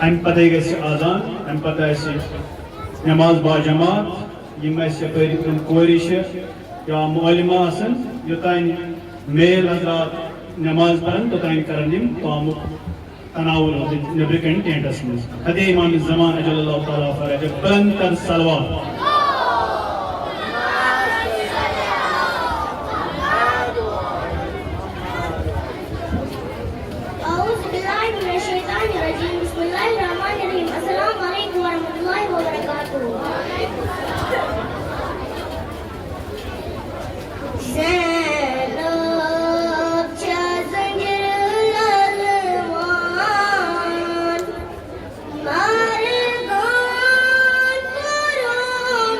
اَمہِ پتے گژھِ اذان، اَمہِ پتہٕ آسہِ نماز باجماعت۔ یِم اَسہِ یپٲرۍ یِم کورِ چھِ یا معلمہ آسن، یوٚتانۍ میل حضرات نماز پرن، توٚتانۍ کرن یِم تامُک تناول اوس نیٚبرٕ کنہِ ٹینٹس منٛز۔ ہدیہ امام زمان عجل اللہ تعالیٰ فرجہ، بلند تر صلوات۔ أعوذ بالله من الشيطان الرجيم. بسم الله الرحمن الرحيم. السلام عليكم ورحمة الله وبركاته. زینب چھےٚ زنجیٖر للوان، مرگن تران۔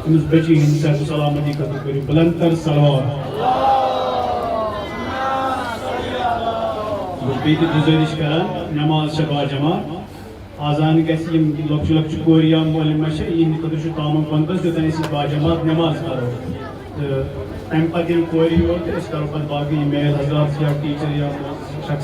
أمِس بچی ہٕنٛدِ صحت و سلامتی خٲطرٕ کٔرِو بلند تر صلوات۔ بہٕ چھُس بیٚیہِ تہِ گُزٲرِش کران، نماز چھےٚ باجماعت۔ آز اَہَن گژھِ یِم لۄکچہِ لۄکچہِ کورِ یا مولِمہ چھِ، یِہِنٛدِ خٲطرٕ چھُ تامُک بنٛدوبست، یوٚتام أسۍ یہِ باجماعت نماز پَرو۔ تہٕ تَمہِ پَتہٕ ییٚلہِ کورِ یور تہٕ أسۍ کَرو پَتہٕ باقٕے یِم میل حضرات یا ٹیٖچَر یا